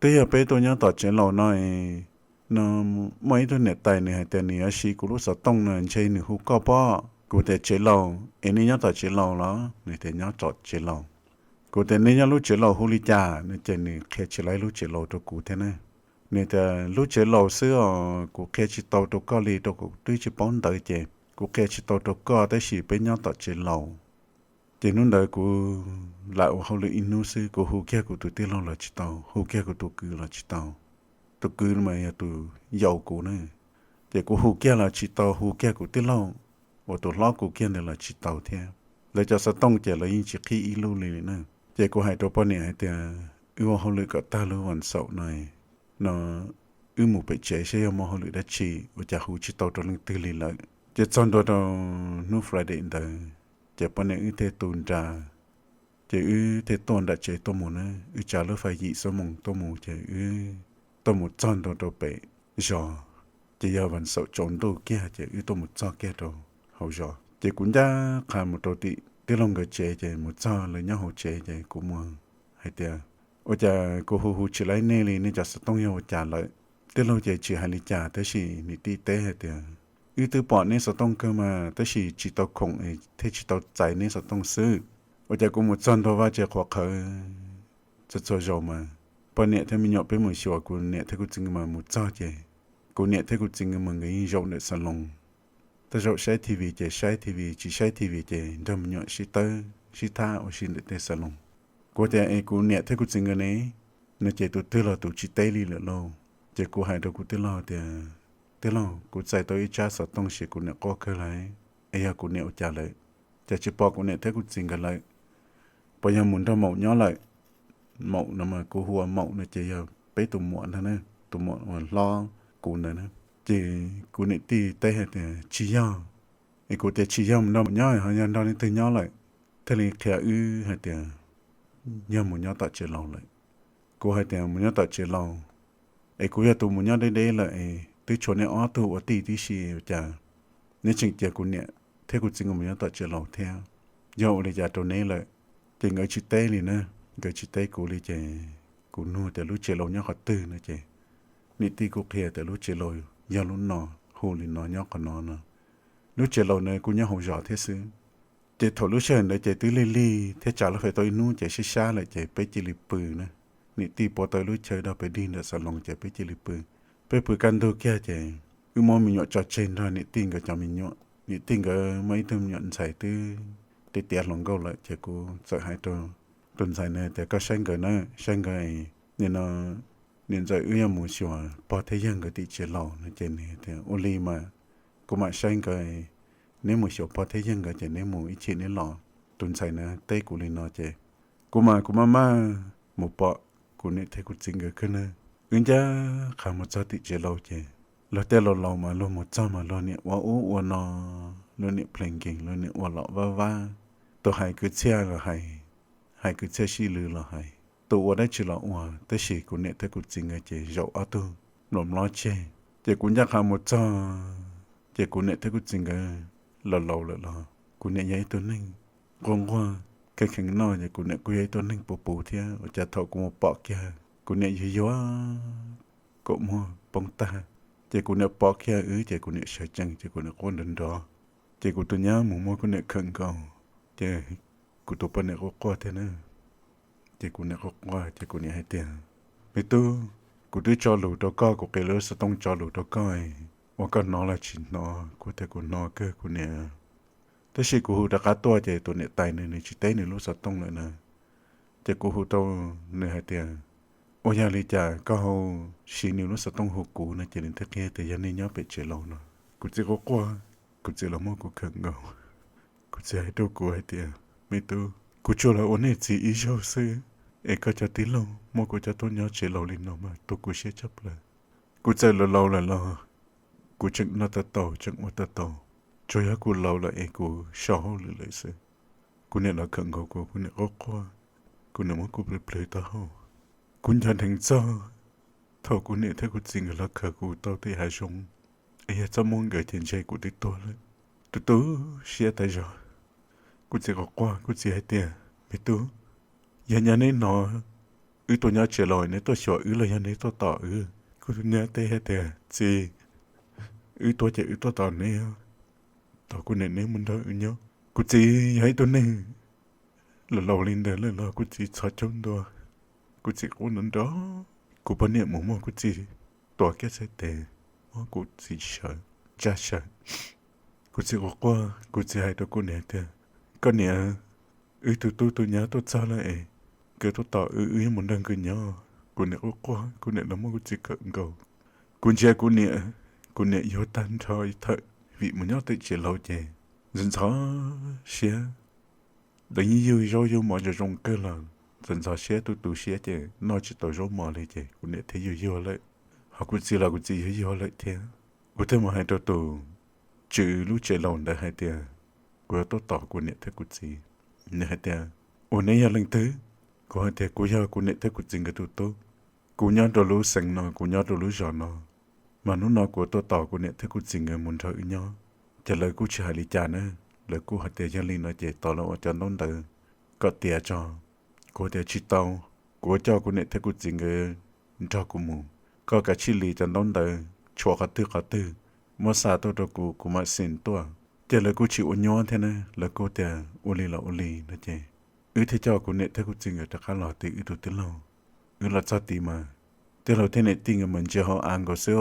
twb yog peb tuaj nyob tom tsev laus no es, no muaj ib tug niam tais nws hais tias nws yuav siv kuv lub xov tooj no, ntshe nws hu koj pob. Kuv tias tsev laus es nej nyob tom tsev laus los? Nws tias nyob tom tsev laus. Kuv tias nej nyob lub tsev laus hu li cas no? Ces nws qhia tsis laib lub tsev laus rau kuv thiab na. Nws tias lub tsev laus xwb os, kuv qhia tsis tau rau koj li rau kuv twb tsis paub ntawv ces kuv qhia tsis tau rau koj, tab sis peb nyob tom tsev laus. Ces hnub ntawd kuv lam ua hauj lwm ib hnub xwb, kuv hu kiag kuv tus tij laug los tsis tau, hu kiag kuv tus kwv los tsis tau. Tus kwv mas yog tus yaus kuv na. Ces kuv hu kiag los tsis tau, hu kiag kuv tij laug uas tus hlob kuv kiag ntawd los tsis tau thiab. Lawv cov xov tooj ces lawv yeej tsis qhib ib lub li na. Ces kuv hais rau poj niam hais tias, wb ua hauj lwm kom tag lub vas xaum no, no wb mus pem tsev saib yog muaj hauj lwm dab tsi, ua cas hu tsis tau rau leej twg li lawm. Ces txog ntua rau hnub Friday ntawd, ces poj niam wb thiaj tu nra, ces wb thiaj tuaj nram tsev tuaj mus na. Wb tsav lub fais yim xuab moos tuaj mus, ces wb tuaj mus txog ntua rau pem zos, ces yog vas xaum tsaus ntuj kiag, ces wb tuaj mus txog kiag rau hauv zos. Ces kuv ncaj qha mus rau tim tij laug nkawd tsev, ces mus txog lawv nyob hauv tsev, ces kuv mus hais tias, ua cas kuv hu hu tsis laib nej li, nej cov xov tooj yog ua cas lawm? Tij laug ces tsis hais li cas, tab sis niam tij teb hais tias, wb twb pom neb xov tooj kawg mas, tab sis tsis tau khoom thiaj tsis tau txais neb xov tooj xwb. Ua cas kuv mus txog ntua vaj tse qhuav qhawv txhua txhua zaus mas, poj niam thiab me nyuam peb mus xyuas, kuv niam thiab kuv txiv nkawd mas mus txog ces kuv niam thiab kuv txiv nkawd mas nkawd yeej zaum ntawm xas loos. Tej zaum saib T V ces saib T V, tsis saib T V ces nrog me nyuam sib tawb sib thab ua si ntawm tej xas loos. Kuv tias, es kuv niam thiab kuv txiv nkawd ne? No ces tus twg los tus tsis teb li lawm lauj. Ces kuv hais rau kuv tij laug tias, tij laug, kuv txais tau ib tsab xov tooj ces kuv niam quaj kawg lawm, es yog kuv niam ua cas lawm? Cas tsis pom kuv niam thiab kuv txiv nkawd lawm? Puas yog mus nrog maum nyob lawm? Maum no mas kuv hu ua maum no ces yog peb tus muam ntag na, tus muam uas hlob kuv ntawd na. Ces kuv niam tij teb hais tias tsis yog. Es kuv tias tsis yog mus nrog maum nyob, ho yog nrog leej twg nyob lawm? Thiaj li qhia wb hais tias yog mus nyob tom tsev laus lawm. Kuv hais tias mus nyob tom tsev laus, es kuv yog tus mus nyob deb deb lawm es twb tshuav neb ob tug ua tij tib si, ua cas neb tseem cia kuv niam thiab kuv txiv nkawd mus nyob tom tsev laus thiab? Yog ua li cas rau neb lawm? Ces nkawd tsis teb li na, nkawd tsis teb kuv li ces kuv nug tias lub tsev laus nyob qhov twg no ces niam tij kuj qhia tias lub tsev laus yog lub no, hu li no nyob qhov no no. Lub tsev laus na kuj nyob hauv zos thiab xwb. Ces thaum lub sij hawm ntawd ces twb lig lig thiab tsav lub fais tau ib hnub ces sib sab lawm ces peb cia li pw na. Niam tij puav tau lub chaw dog pes dig ntawm xas loos ces peb cia li pw. Peb pw kaj ntug kiag ces wb muab me nyuam tso tseg nrog niam tij nkawd cov me nyuam. Niam tij nkawd muaj ib tug me nyuam ntxhais twb tiav tiav hluas nkauj lawm ces kuv txawm hais rau tus ntxhais na tias koj saib nkawd na, saib nkawd, nim no niam ntxawm wb yuav mus xyuas pog thiab yawg nkawd tim tsev laus no ces nws tias ua li mas kuv mam saib nkawd, neb mus xyuas pog thiab yawg nkawd ces neb mus ib chim neb los. Tus ntxhais na teb kuv li no ces kuv mas kuv maj maj mus pom kuv niam thiab kuv txiv nkawd kawg na. Wb ncaj qha mus txog tim tsev laus ces luag tej laus laus mas luag mus txog mas luag niam ua ub ua no, luag niam plees nkees, luag niam ua lom vab vab. Tus hais kwv txhiaj los hais, hais kwv txhiaj sib lws los hais, tus ua dab tsi los ua, tab sis kuv niam thiab kuv txiv nkawd ces zaum ob tug mlom mlob tseg. Ces kuv ncaj qha mus txog, ces kuv niam thiab kuv txiv nkawd laus laus lawm los kuv niam yog ib tug neeg nquag nquag, kheev kheev noj, ces kuv niam kuj yog ib tug neeg puv puv thiab. Ua cas thaum kuv mus pom kiag kuv niam yuag yuag, kaum muag poob tag, ces kuv niam pom kiag wb ces kuv niam sawv tsees ces kuv niam quaj nrov nrov. Ces kuv tus nyab mus muab kuv niam khawm nkaus, ces kuv tus poj niam quaj quaj thiab na. Ces kuv niam quaj quaj ces kuv niam hais tias, me tub, kuv twb tso lus rau koj, kuv qiv lub xov tooj tso lus rau koj, ua koj hnov los tsis hnov? Kuv tias kuv hnov kawg kuv niam. Tab sis kuv hu rov qab tuaj ces tus niam tais nws, nws tsis teb nws lub xov tooj lawm na. Ces kuv hu tau nws hais tias, ua yog li cas koj ho siv nws lub xov tooj hu kuv no? Ces nws thiaj qhia tias yog nej nyob pem tsev laus no. Kuv txiv quaj quaj, kuv txiv los muab kuv khawm nkaus. Kuv txiv hais rau kuv hais tias, me tub, kuv tsuas los ua nej txiv ib zaug xwb, es koj cov tij laug muab kuv coj tuaj nyob tsev laus li no mas tu kuv siab tshaj plaws. Kuv txawm laus laus lawm los kuv tseem noj tau taus tseem ua tau taus, tsuas yog kuv laus lawm es kuv so hauj lwm lawm xwb. Kuv niam los khawm nkaus kuv, kuv niam quaj quaj, kuv niam muab kuv plhws plhws taub hau. Kuv nco dheev txog thaum kuv niam thiab kuv txiv nkawd los khaws kuv tau tim hav zoov, es yog txoj muag nkawd ces ntshe kuv twb tuag lawm. Tu tu siab tas zog. Kuv txiv quaj quaj, kuv txiv hais tias, me tub, yog nyab neb hnov wb tuaj nyob tsev laus neb tuaj xyuas wb los yog neb tuaj tos wb? Kuv tus nyab teb hais tias, txiv, wb tuaj ces wb tuaj tos neb, tos kuv niam neb mus nrog wb nyob. Kuv txiv yog ib tug neeg laus laus li ntawd lawm los kuv txiv txhos caug ntua, kuv txiv quaj nrov nrov. Kuv poj niam mus muab kuv txiv tuav kiag txhais tes, muab kuv txiv sawv, tsa sawv. Kuv txiv quaj quaj, kuv txiv hais rau kuv niam tias, koj niam, wb tus tub tus nyab tuaj txog lawm es nkawd tuaj tos wb, wb yuav mus nrog nkawd nyob. Kuv niam quaj quaj, kuv niam los muab kuv txiv khawm nkaus. Kuv ntsia kuv niam, kuv niam yuag tag nrho ib thawm, vim mus nyob tim tsev laus ces ntxhov ntxhov siab. Lawv yeej yug zaub yug mov zoo zoo kawg los ntxhov ntxhov siab, tu tu siab ces noj tsis tau zaub mov li ces kuv niam thiaj yuag yuag lawm. Ho kuv txiv los kuv txiv yuag yuag lawm thiab. Kuv thiaj mus hais rau tus tswv lub tsev laus ntawd hais tias kuv yuav tuaj tos kuv niam thiab kuv txiv. Nws hais tias, ua neb yog leej twg? Kuv hais tias kuv yog kuv niam thiab kuv txiv nkawd tus tub. Kuv nyob rau lub xeev no, kuv nyob rau lub zos no, mas hnub no kuv tuaj tos kuv niam thiab kuv txiv nkawd mus nrog wb nyob. Ces lawv kuj tsis hais li cas na, lawv kuj hais tias yog li no ces tos lawv ua cov ntaub ntawv kom tiav tso. Kuv tias tsis tau, kuv yuav coj kuv niam thiab kuv txiv nkawd nrog kuv mus. Koj kav tsij li cov ntaub ntawv tshuav qhov twg qhov twg, muab xa tuaj rau kuv, kuv mam xees tuaj. Ces lawv kuj tsis ua nyuab thiab na, lawv kuj tias ua li los ua li no ces wb thiaj coj kuv niam thiab kuv txiv nkawd rov qab los tim wb tus tij laug. Wb los txog tid mas tij laug thiab niam tij nkawd mas ntsia hauv av nkaus xwb,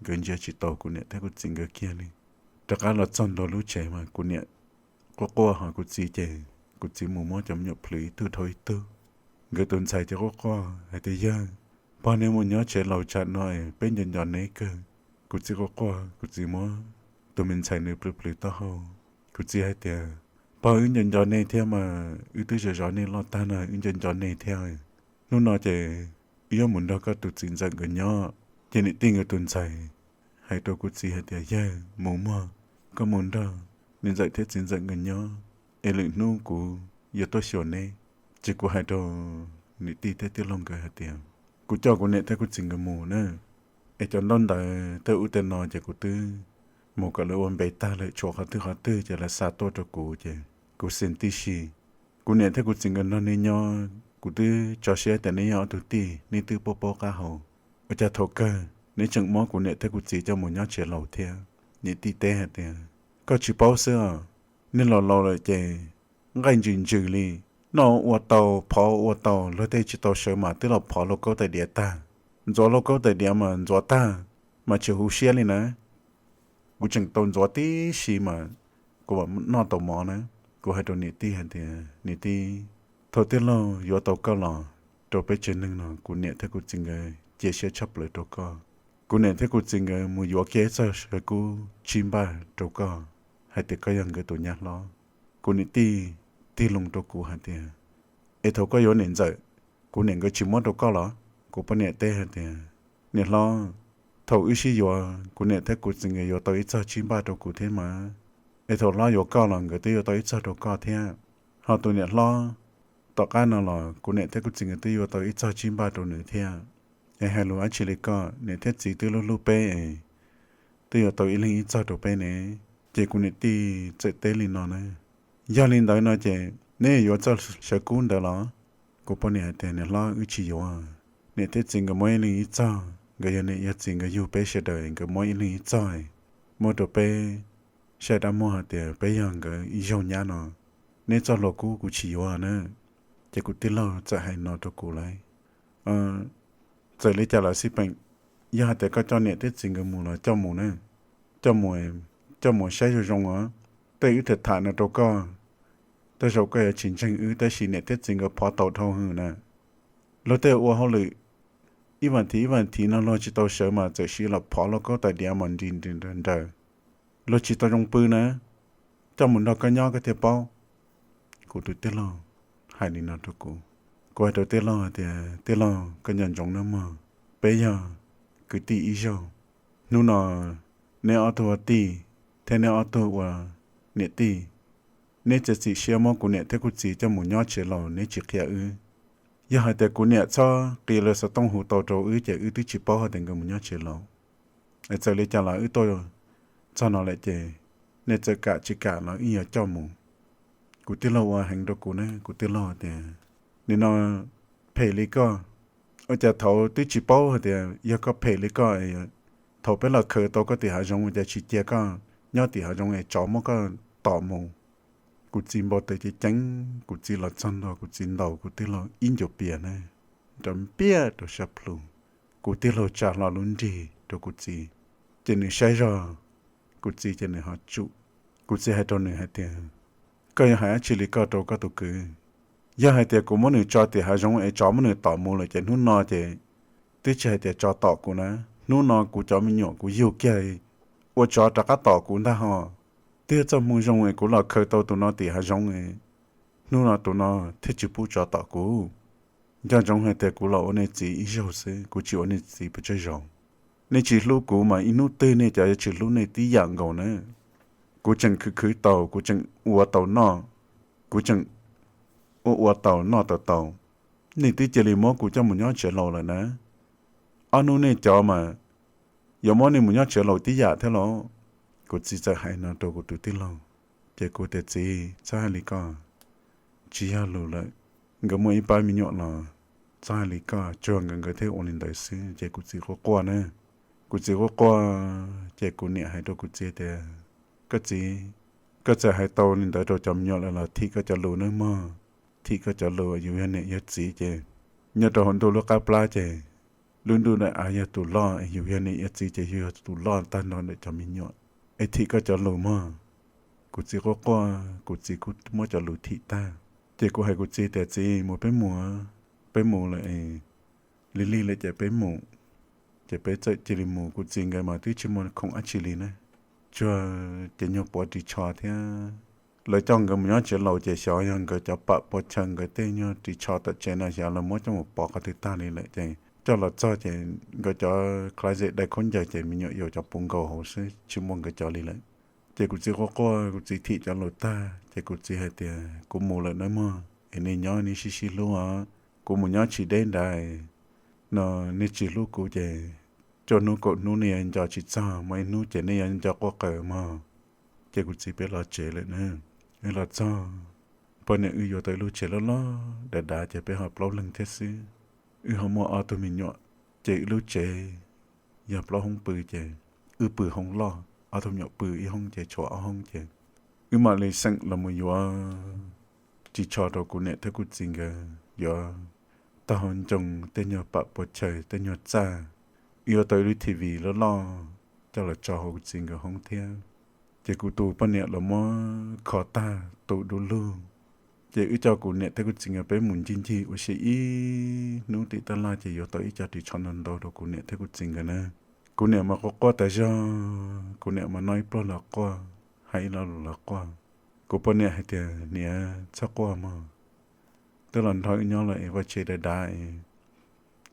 nkawd ntsia tsis tau kuv niam thiab kuv txiv nkawd kiag li. Rov qab los txog ntua lub tsev mas kuv niam quaj quaj ho kuv txiv ces kuv txiv mus muab cov me nyuam plhws ib tug dhau ib tug. Nkawd tus ntxhais ces quaj quaj hais tias, yawg, pog neb mus nyob tsev laus tsam no peb nco nco neb kawg. Kuv txiv quaj quaj, kuv txiv muab tus me ntxhais nws plhws plhws taub hau. Kuv txiv hais tias, pog, wb nco nco nej thiab mas, wb twb zov zov nej loj tag no wb nco nco nej thiab. Hnub no ces wb yuav mus nrog koj tus txiv ntxawm nkawd nyob. Ces niam tij nkawd tus ntxhais hais rau kuv txiv hais tias, yawg, mus mog, koj mus nrog niam ntxawm thiab txiv ntxawm nkawd nyob, es lwm hnub kuv yuav tuaj xyuas neb. Ces kuv hais rau niam tij thiab tij laug nkawd hais tias, kuv coj kuv niam thiab kuv txiv nkawd mus na, es cov ntaub ntawv tej ub tej no ces kuv twb mus kom lawv ua npe tag lawm, tshuav qhov twg qhov twg ces lawv xa tuaj rau kuv ces kuv xees tib si. Kuv niam thiab kuv txiv nkawd nrog neb nyob, kuv twb tso siab tias neb yog ob tug tij, neb twb paub paub qab hau. Ua cas thaum kawg neb tseem muab kuv niam thiab kuv txiv coj mus nyob tsev laus thiab? Niam tij teb hais tias, koj tsis paub xwb os, nej laus laus lawm ces nqaij ntsws ntsws li, noj ua tau, phov ua tau, luag tej tsis tau sawv mas twb los phov lauj kaub tais diav tag. Ntxuav lauj kaub tais diav mas ntxuav tag, mas tsis huv siab li na. Kuv tseem tau ntxuav tib si mas kuv mam noj tau mov na. Kuv hais rau niam tij hais tias, niam tij, thaum tij laug yuav tau koj los rau peb tsev neeg no, kuv niam thiab kuv txiv nkawd cia siab tshaj plaws rau koj. Kuv niam thiab kuv txiv nkawd mus yuav kiag ib txoj saw kub tsib npaj rau koj, hais tias koj yog nkawd tus nyab hlob. Kuv niam tij tig loo rau kuv hais tias, es thaum koj yuav niam ntxawm, kuv niam nkawd tsis muab rau koj los? Kuv poj niam teb hais tias, niam hlob, thaum wb sib yuav kuv niam thiab kuv txiv nkawd yuav tau ib txoj tsib npaj rau kuv thiab mas, es thaum hlob yuav koj los nkawd twb yuav tau ib txoj rau koj thiab. Ho tus niam hlob tom qab no los kuv niam thiab kuv txiv nkawd twb yuav tau ib txoj tsib npaj rau nws thiab. Es hais lus dab tsi li, koj niam thiab txiv twb hlub hlub peb es twb yuav tau ib leeg ib txoj rau peb ne. Ces kuv niam tij txawm teb li no na, yog li ntawd no ces neb yuav txoj saw kub ntawd los? Kuv poj niam hais tias, niam hlob, wb tsis yuav. Niam thiab txiv nkawd muab ib leeg ib txoj, nkawd yog niam yog txiv nkawd yug peb sawv daws, nkawd muab ib leeg ib txoj, muab rau peb saib dab muag hais tias peb yog nkawd ib zaug nyab no. Neb txoj hlua kub kuv tsis yuav na. Ces kuv tij laug txawm hais no rau kuv lauj, txawm li cas los xij peem, yog hais tias koj coj niam thiab txiv nkawd mus los coj mus na, coj mus, coj mus saib zoo zoo os. Tej wb tham tham no rau koj, tej zaum koj yuav tsis ntseeg wb, tab sis niam thiab txiv nkawd phov tau dhau hwv na. Luag tej ua hauj lwm ib vas thiv ib vas thiv no luag tsis tau sawv mas txawm siv los phov lauj kaub tais diav mas nris nraws, luag tsis tau zoo pw na. Coj mus nrog koj nyob koj thiaj paub. Kuv tus tij laug hais li no rau kuv. Kuv hais rau tij laug hais tias, tij laug, koj nco ntsoov nawb mog, peb yog kwv tij ib zaug. Hnub no neb ob tug ua tij thiab neb ob tug ua niam tij, neb txiav txim siab muab kuv niam thiab kuv txiv coj mus nyob tsev laus, neb tsis qhia wb. Yog hais tias kuv niam txhob qia lawv xov tooj hu tau rau wb ces wb twb tsis paub hais tias nkawd mus nyob tsev laus. Es txawm li cas los wb tuaj txog no lawm ces nej txawm kam tsis kam los wb yuav coj mus. Kuv tij laug ua heev rau kuv ne, kuv tij laug tias, nim no phem li koj, ua cas thaum twb tsis paub hais tias yog koj phem li koj, thaum peb los khaws tau koj tim hav zoov ua cas tsis cia koj nyob tim hav zoov es tsov muab koj tom mus. Kuv txiv npau taws ceev ceev, kuv txiv los txog ntua kuv txiv ntaus kuv tij laug ib ncuav pias ne, rau npiaj rau sab plhu. Kuv tij laug tsa hlo lub nrig rau kuv txiv, ces nws saib zog kuv txiv ces nws ho tsum. Kuv txiv hais rau nws hais tias, koj yuav hais dab tsi li koj rau koj tus kwv? Yog hais tias kuv muab nws tso tim hav zoov es tsov muab nws tom mus lawm ces hnub no ces twb tsis hais tias tsov tom kuv na, hnub no kuv cov me nyuam kuv yug kiag ua tsov rov qab tom kuv ntag ho. Twb yog txoj hmoo zoo es kuv los khaws tau tus no tim hav zoov, hnub no tus no thiaj tsis pub tsov tom kuv. Nco ntsoov hais tias kuv los ua nej txiv ib zaug xwb, kuv tsis ua nej txiv pes tsawg zaus. Nej tsis hlub kuv mas ib hnub twg nej cov yuav tsis hlub nej tib yam nkaus na. Kuv tseem khwv khwv tau, kuv tseem ua tau noj, kuv tseem ua ua tau noj tau tau, nej twb cia li muab kuv coj mus nyob tsev laus lawm na. Ob hnub nej cov mas yuav muab nej mus nyob tsev laus tib yam thiab los? Kuv txiv txawm hais no rau kuv tus tij laug, ces kuv tias, txiv, txhob hais li koj, tsis yog lus lawm. Nkawd muaj ib pab me nyuam los txhob hais li koj, tsuas nkawd nkawd thiaj ua li ntawd xwb. Ces kuv txiv quaj quaj na, kuv txiv quaj quaj, ces kuv niam hais rau kuv txiv tias, koj txiv, koj txawm hais tau li ntawd rau cov me nyuam lawm los thim koj cov lus nawb mog, thim koj cov lus, yus yog niam yog txiv ces nyob rau hauv ntuj lub qab plab ces lub ntuj daim av yog tus loj, yus yog niam yog txiv ces yus yog tus loj tag nrho ntawm cov me nyuam, es thim koj cov lus mog. Kuv txiv quaj quaj, kuv txiv kuj muab cov lus thim tag, ces kuv hais kuv txiv tias, txiv, mus peb mus, peb mus lawm, lig lig lawm ces peb mus. Ces peb txawm cia li mus, kuv txiv nkawd mas twb tsis muaj khoom dab tsi li na, tsuas ces nyuag puav ris tsho thiab. Lawv coj nkawd mus nyob tsev laus ces xyov yog nkawd cov pam pua chaw, nkawd tej nyuag ris tsho tom tsev no xyov lawv muab coj mus pov qhov twg tag li lawm ces coj los txog ces nkawd cov closet dai khaub ncaws ces me nyuam yaus cov puv nkaus hauv xwb, tsis muaj nkawd cov li lawm. Ces kuv txiv quaj quaj, kuv txiv thim cov lus tag ces kuv txiv hais tias, kuv mus lawm nawb mog, es nej nyob nej sib sib hlub os. Kuv mus nyob tsis deb nrad no, nej tsis hlub kuv ces cuaj hnub kaum hnub nej yuav nco tsis txog, muaj ib hnub ces nej yuav nco quaj qaws mog. Ces kuv txiv peb los tsev lawm na. Wb los txog, poj niam wb yuav tau ib lub tsev loj loj dav dav ces peb ho plaub leeg thiab xwb. Wb ho muaj ob tug me nyuam, ces wb lub tsev yog plaub hoob pw ces wb pw hoob loj, ob tug me nyuam pw ib hoob ces tshuav ob hoob ces wb mam li xeem los mus yuav ris tsho rau kuv niam thiab kuv txiv nkawd, yuav taub hau ncoo, tej nyuag pam pua chaw, tej nyuag txaj. Wb yuav tau ib lub T V loj loj coj los tso hauv kuv txiv nkawd hoob thiab. Ces kuv tus poj niam los muab kho tag tu du lug, ces wb coj kuv niam thiab kuv txiv nkawd peb mus ncig ncig ua si ib hnub tim tab laj ces yuav tau ib co ris tsho ntau ntau rau kuv niam thiab kuv txiv nkawd na. Kuv niam mas quaj quaj tas zog, kuv niam mas noj ib pluag los quaj, hais ib lo lus los quaj. Kuv poj niam hais tias, niam, txhob quaj mog, twb los nrog wb nyob lawm es vaj tse dav dav es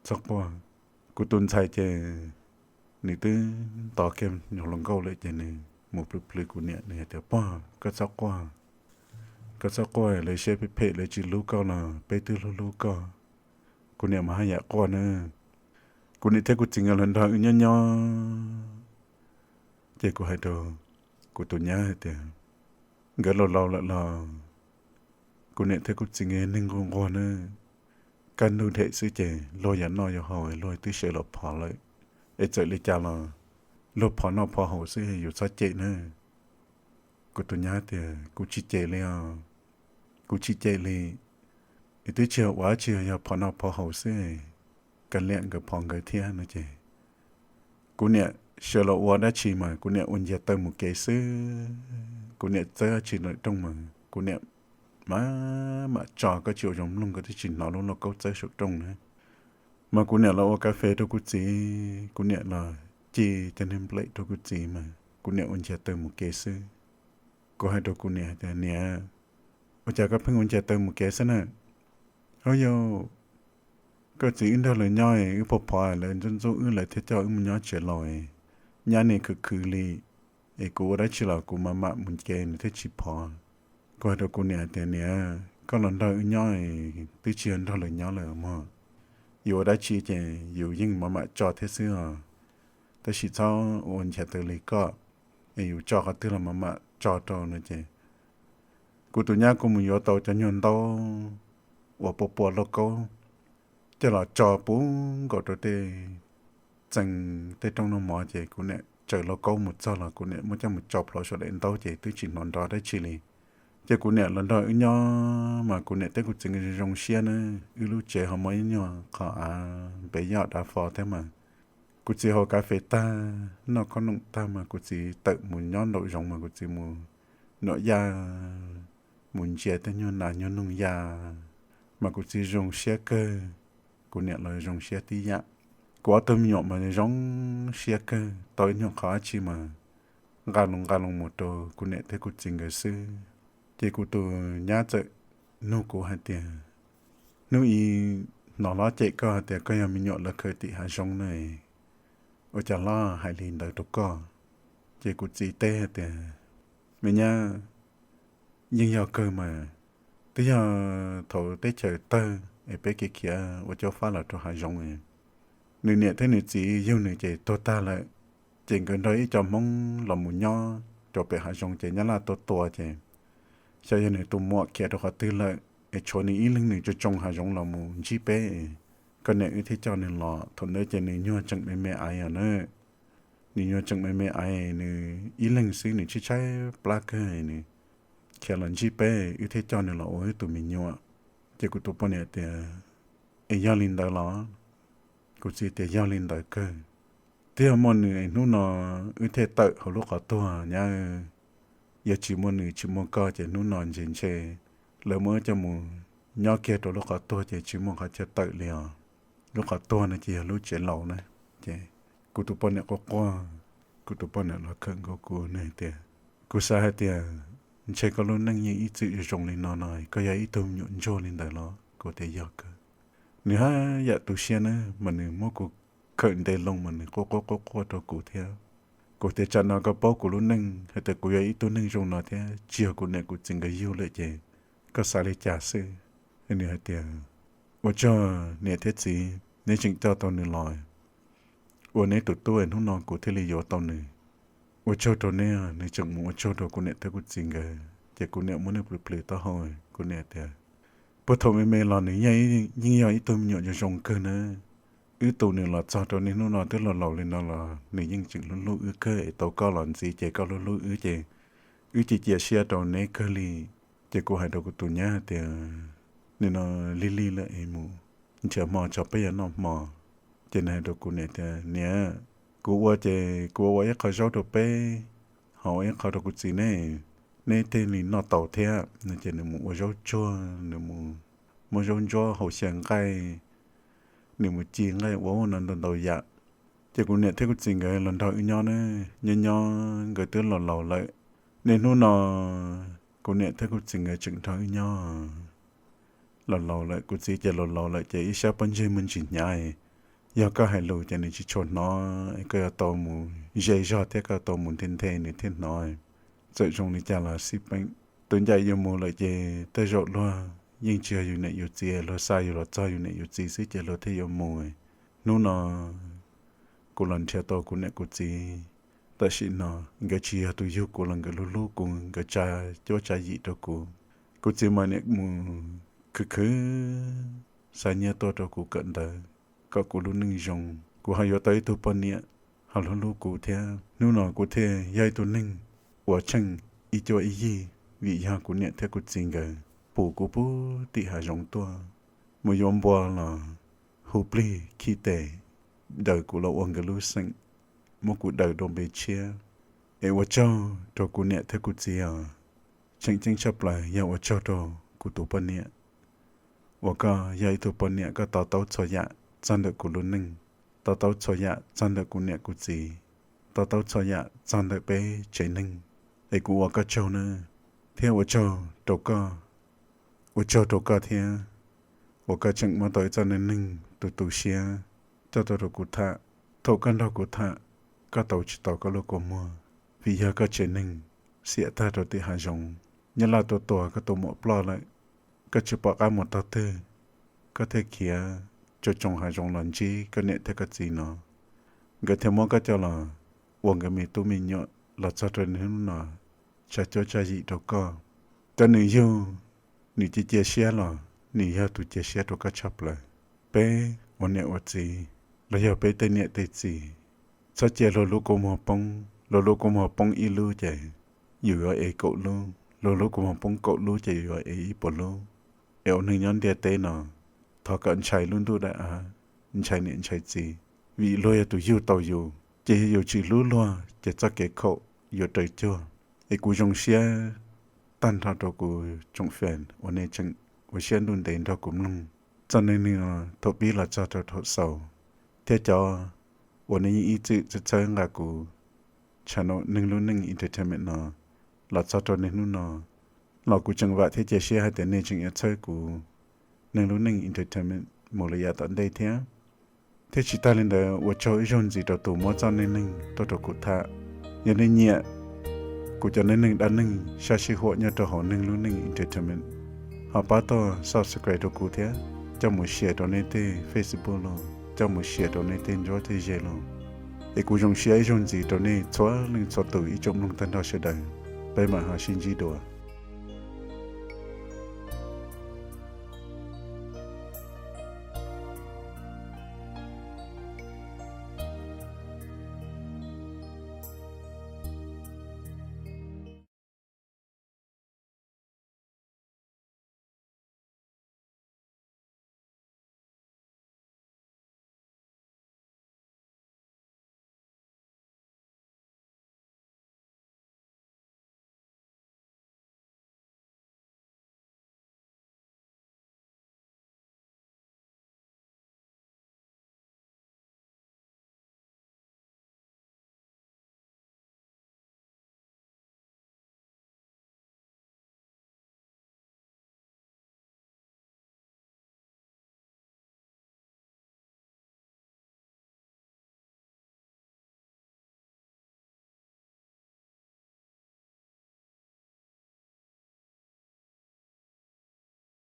txhob quaj. Kuv tus ntxhais ces nws twb tos kiag nyuag hluas nkauj lawm ces nws mus plhws plhws kuv niam, nws hais tias, pog, koj txhob quaj, koj txhob quaj, lawv siab phem phem, lawv tsis hlub koj los peb twb hlub hlub koj. Kuv niam mas haj yam quaj na. Kuv niam thiab kuv txiv nkawd los nrog wb nyob nyob, ces kuv hais rau kuv tus nyab hais tias, nkawd laus laus lawm los kuv niam thiab kuv txiv nkawd yog neeg nquag nquag na, kaj ntug dhem xwb ces luag yuav noj yuav haus luag twb sawv los phov lawm, es txawm li cas los luag phov noj phov haus xwb, yus txhob cem na. Kuv tus nyab tias, kuv tsis cem li os, kuv tsis cem li, es twb tsis ua dab tsi, yog phov noj phov haus xwb, kav liam nkawd phov nkawd thiab no ces kuv niam sawv los ua dab tsi mas kuv niam ua ntsiag taw mus kev xwb, kuv niam txawb dab tsi ntawm rooj mas kuv niam mam mam tso, koj tsis ua zoo mloog koj twb tsis hnov lub lauj kaub txawb saum rooj na. Mas kuv niam los ua kas fes rau kuv txiv, kuv niam los ci cov niag nplej rau kuv txiv mas kuv niam ua ntsiag taw mus kev xwb. Kuv hais rau kuv niam hais tias, niam, ua cas koj pheej ua ntsiag taw mus kev xwb na? Au yau, koj txiv, wb nrog lawv nyob es wb pog phov lawv ntxub ntxub wb, lawv thiaj coj wb mus nyob tsev laus. Nyab niag khwv khwv li, es kuv ua dab tsi los kuv mam mam mus kev nws thiaj tsis phov. Kuv hais rau kuv niam tias, Niam, koj los nrog wb nyob es twb tsis yog nrog lawv nyob lawm mog. Yus ua dab tsi ces yus yeej mam mam tso thiab xwb os. Tab sis txhob ua nchav taws li koj, es yus tso qhov twg los mam mam tso rau no ces kuv tus nyab kuj mus yuav tau cov nyuag ntaub uas pua pua lauj kaub coj los tso puv nkaus rau tej txee tej rooj noj mov ces kuv niam tsaws lauj kaub mus txog los kuv niam muab coj mus tso plhuav saum daim ntaub ces twb tsis hnov nrov dab tsi li. Ces kuv niam los nrog wb nyob mas kuv niam thiab kuv txiv nkawd zoo zoo siab na. Wb lub tsev ho muaj ib nyuag qhov av npem yoj dav fo thiab mas kuv txiv haus kav fes tag, noj khob noom tag mas kuv txiv tawm mus nyob nraum zoov mas kuv txiv mus nuam yaj, mus ntsia tej nyuag nas nyuag noog ya, mas kuv txiv zoo siab kawg. Kuv niam los zoo siab tib yam. Kuv ob tug me nyuam mas zoo siab kawg, tau ib nyuag qhov dab tsi mas nqa loo nqa loo mus rau kuv niam thiab kuv txiv nkawd xwb. Ces kuv tus nyab txawm nug kuv hais tias, Hnub ib hnov hlob cem koj hais tias koj yog me nyuam lawv khaws tim hav zoov na, ua cas hlob hais li ntawd rau koj? Ces kuv txiv teb hais tias, Me nyab, yeej yog kawg mas, twb yog thaum teb chaws tawg es peb kev khiav ua caub fab los rau hav zoov, nws niam thiab nws txiv yug nws ces tuag tag lawm. Ces nkawd nrog ib co Hmoob los mus nyob rau pem hav zoov ces nyab laj tua tua ces xyov yog nws tus muam khiav rau qhov twg lawm es tshuav nws ib leeg nws tsoo tsoo hav zoov los mus ntsib peb. Koj niam wb thiaj coj nws los, thaum ntawd ces nws nyuag tseem me me aiv os na. Nws nyuag tseem me me aiv, nws ib leeg xwb nws tshaib tshaib plab kawg, nws khiav los ntsib peb wb thiaj coj nws los ua wb tus me nyuam. Ces kuv tus poj niam tias, Es yog li ntawd los? Kuv txiv tias, Yog li ntawd kawg. Twb yog muaj nws es hnub no wb thiaj tawm hauv lub qhov tuag nyab. Yog tsis muaj nws tsis muaj koj ces hnub no ntshe ntshe lawv muab wb coj mus nyob kiag rau lub qhov tuag ces tsis muaj qhov chaw tawm li os. Lub qhov tuag no ces yog lub tsev laus na. Ces kuv tus poj niam quaj quaj, kuv tus poj niam los khawm nkaus kuv, nws tias, Kuv xav hais tias ntshe koj lub neej yeej ib txwm zoo li no no, koj yog ib tug me nyuam ntsuag li ntawd los? Kuv tias, Yog kawg. Nws haj yam tu siab na, mas nws muab kuv khawm ntev loo mas nws quaj quaj quaj quaj rau kuv thiab. Kuv tias, Tsam no koj paub kuv lub neej hais tias kuv yog ib tug neeg zoo no thiab tsis yog kuv niam kuv txiv nkawd yug lawm ces koj xav li cas xwb? Nws hais tias, Ua tsaug niam thiab txiv, neb tseem coj tau nws los ua neb tus tub, hnub no kuv thiaj li yuav tau nws. Ua tsaug rau neb. Nws tseem mus ua tsaug rau kuv niam thiab kuv txiv nkawd ces kuv niam muab nws plhws plhws taub hau, kuv niam tias, Puag thaum me me los nws yeej yog ib tug me nyuam zoo zoo kawg na. Wb tu nws los txog rau niaj hnub no twb laus laus li no los nws yeej tseem hlub hlub wb kawg, es tau koj los ntxiv ces koj hlub hlub wb ces wb cia cia siab rau neb kawg li. Ces kuv hais rau kuv tus nyab hais tias, Nim no lig lig lawm es mus nrhiav hmo tso peb yuav noj hmo. Ces nws hais rau kuv niam tias, Niam, kuv ua ces kuv ua ib qho zaub rau peb, ho ua ib qho rau kuv txiv ne, neb thiaj li noj tau thiab. Ces nws mus ua zaub tsuag, nws mus muab zaub ntsuab hau xyaw nqaij, nws mus ci nqaij ua no ntau ntau yam. Ces kuv niam thiab kuv txiv nkawd los nrog wb nyob ne, nyob nyob nkawd twb laus laus lawm. Niaj hnub no kuv niam thiab kuv txiv nkawd tseem nrog wb nyob. Laus laus lawm, kuv txiv ces laus laus lawm ces ib sab pob ntseg muaj ntsis hnyav, yog koj hais lus ces nws tsis tshua hnov, es koj yuav tau mus ze zog thiab koj tau mus nthe nthe nws thiaj hnov. Txawm zoo li cas los xij peem, tus ncaj yuav mus lawm ces tej zaum luag yeej tsis yog yus niam yus txiv, luag xa yus los txog yus niam yus txiv xwb ces luag thiaj yuav mus. Hnub no kuv los nrhiav tau kuv niam kuv txiv, tam sim no nkawd tsis yog tus yug kuv los nkawd hlub hlub kuv, nkawd tsa cuab tsa yim rau kuv. Kuv txiv mas niam mus khwv khwv xa nyiaj tuaj rau kuv kawm ntawv, kom kuv lub neej zoo, kuv ho yuav tau ib tug poj niam ho hlub hlub kuv thiab. Hnub no kuv thiaj yog ib tug neeg uas tsheej ib cuab ib yig, vim yog kuv niam thiab kuv txiv nkawd pus kuv puag tim hav zoov tuaj mus yuav npua los hu plig khib tes daws kuv los ua nkawd lub xeem, muab kuv daws dua npe tshiab. Es ua tsaug rau kuv niam thiab kuv txiv os. Tseem ceeb tshaj plaws yog ua tsaug rau kuv tus poj niam, uas koj yog ib tug poj niam koj to taub txhua yam txog ntawm kuv lub neej, to taub txhua yam txog ntawm kuv niam kuv txiv, to taub txhua yam txog ntawm peb tsev neeg. Es kuv ua koj tsaug na, thiab ua tsaug rau koj, ua tsaug rau koj thiab, uas koj tseem muab tau ib txoj neej neeg tu tu siab coj tuaj rau kuv tham. Thaum koj nrog kuv tham, koj tau tsis tau koj lub kua muag, vim yog koj tsev neeg xiam tag rau tim hav zoov. Nyab Laj tuaj tua koj tus muam ploj lawm, koj tsis pom qab mus tog twg, koj thiaj khiav tsoo tsoo hav zoov los ntsib koj niam thiab koj txiv no. Nkawd thiaj muab koj coj los ua nkawd me tub me nyuam los txog rau niaj hnub no, tsa cuab tsa yim rau koj. Cov nws yug, nws cia cia siab los nws yog tus cia siab rau koj tshaj plaws. Peb ua niam ua txiv, los yog peb tej niam tej txiv, txhob cia luag lub kua muag poob. Luag lub kua muag poob ib lub ces yus yuav ev kaum lub, luag lub kua muag poob kaum lub ces yus yuav ev ib puas lub. Es ua neeg nyob ntiaj teb no, thov kom ntshai lub ntuj daim av, ntshai niam ntshai txiv, vim luag yog tus yug tau yus, ces yog yus tsis hlub luag ces txoj kev khaum yuav raws cuag. Es kuv zoo siab tag nrho rau kuv tsoom fans uas nej tseem ua siab ntuj ntev nrog kuv mloog txoj neej neeg no thaum pib los txog rau thaum xaus, thiab cov uas nej yeej ib txwm txhawb txhawb nqa kuv channel Neeg Lub Neej Entertainment no los txog rau niaj hnub no, los kuv tseem vam thiab cia siab hais tias nej tseem yuav txhawb kuv Neeg Lub Neej Entertainment mus lawm yav tom ntej thiab. Thiab tsis tag li ntawd, ua tsaug ib zaug ntxiv rau tus muab txoj neej neeg tuaj rau kuv tham. Yog nej nyiam kuv cov neej neeg dab neeg sab sij huam nyob rau hauv Neeg Lub Neej Entertainment, ho pab tuaj subscribe rau kuv thiab, coj mus share rau nej tej Facebook los, coj mus share rau nej tej nruab tej ze los. Es kuv zoo siab ib zaug ntxiv rau nej txhua leej txhua tus ib tsoom mloog tag nrho sawv daws. Peb mam ho sib ntsib dua.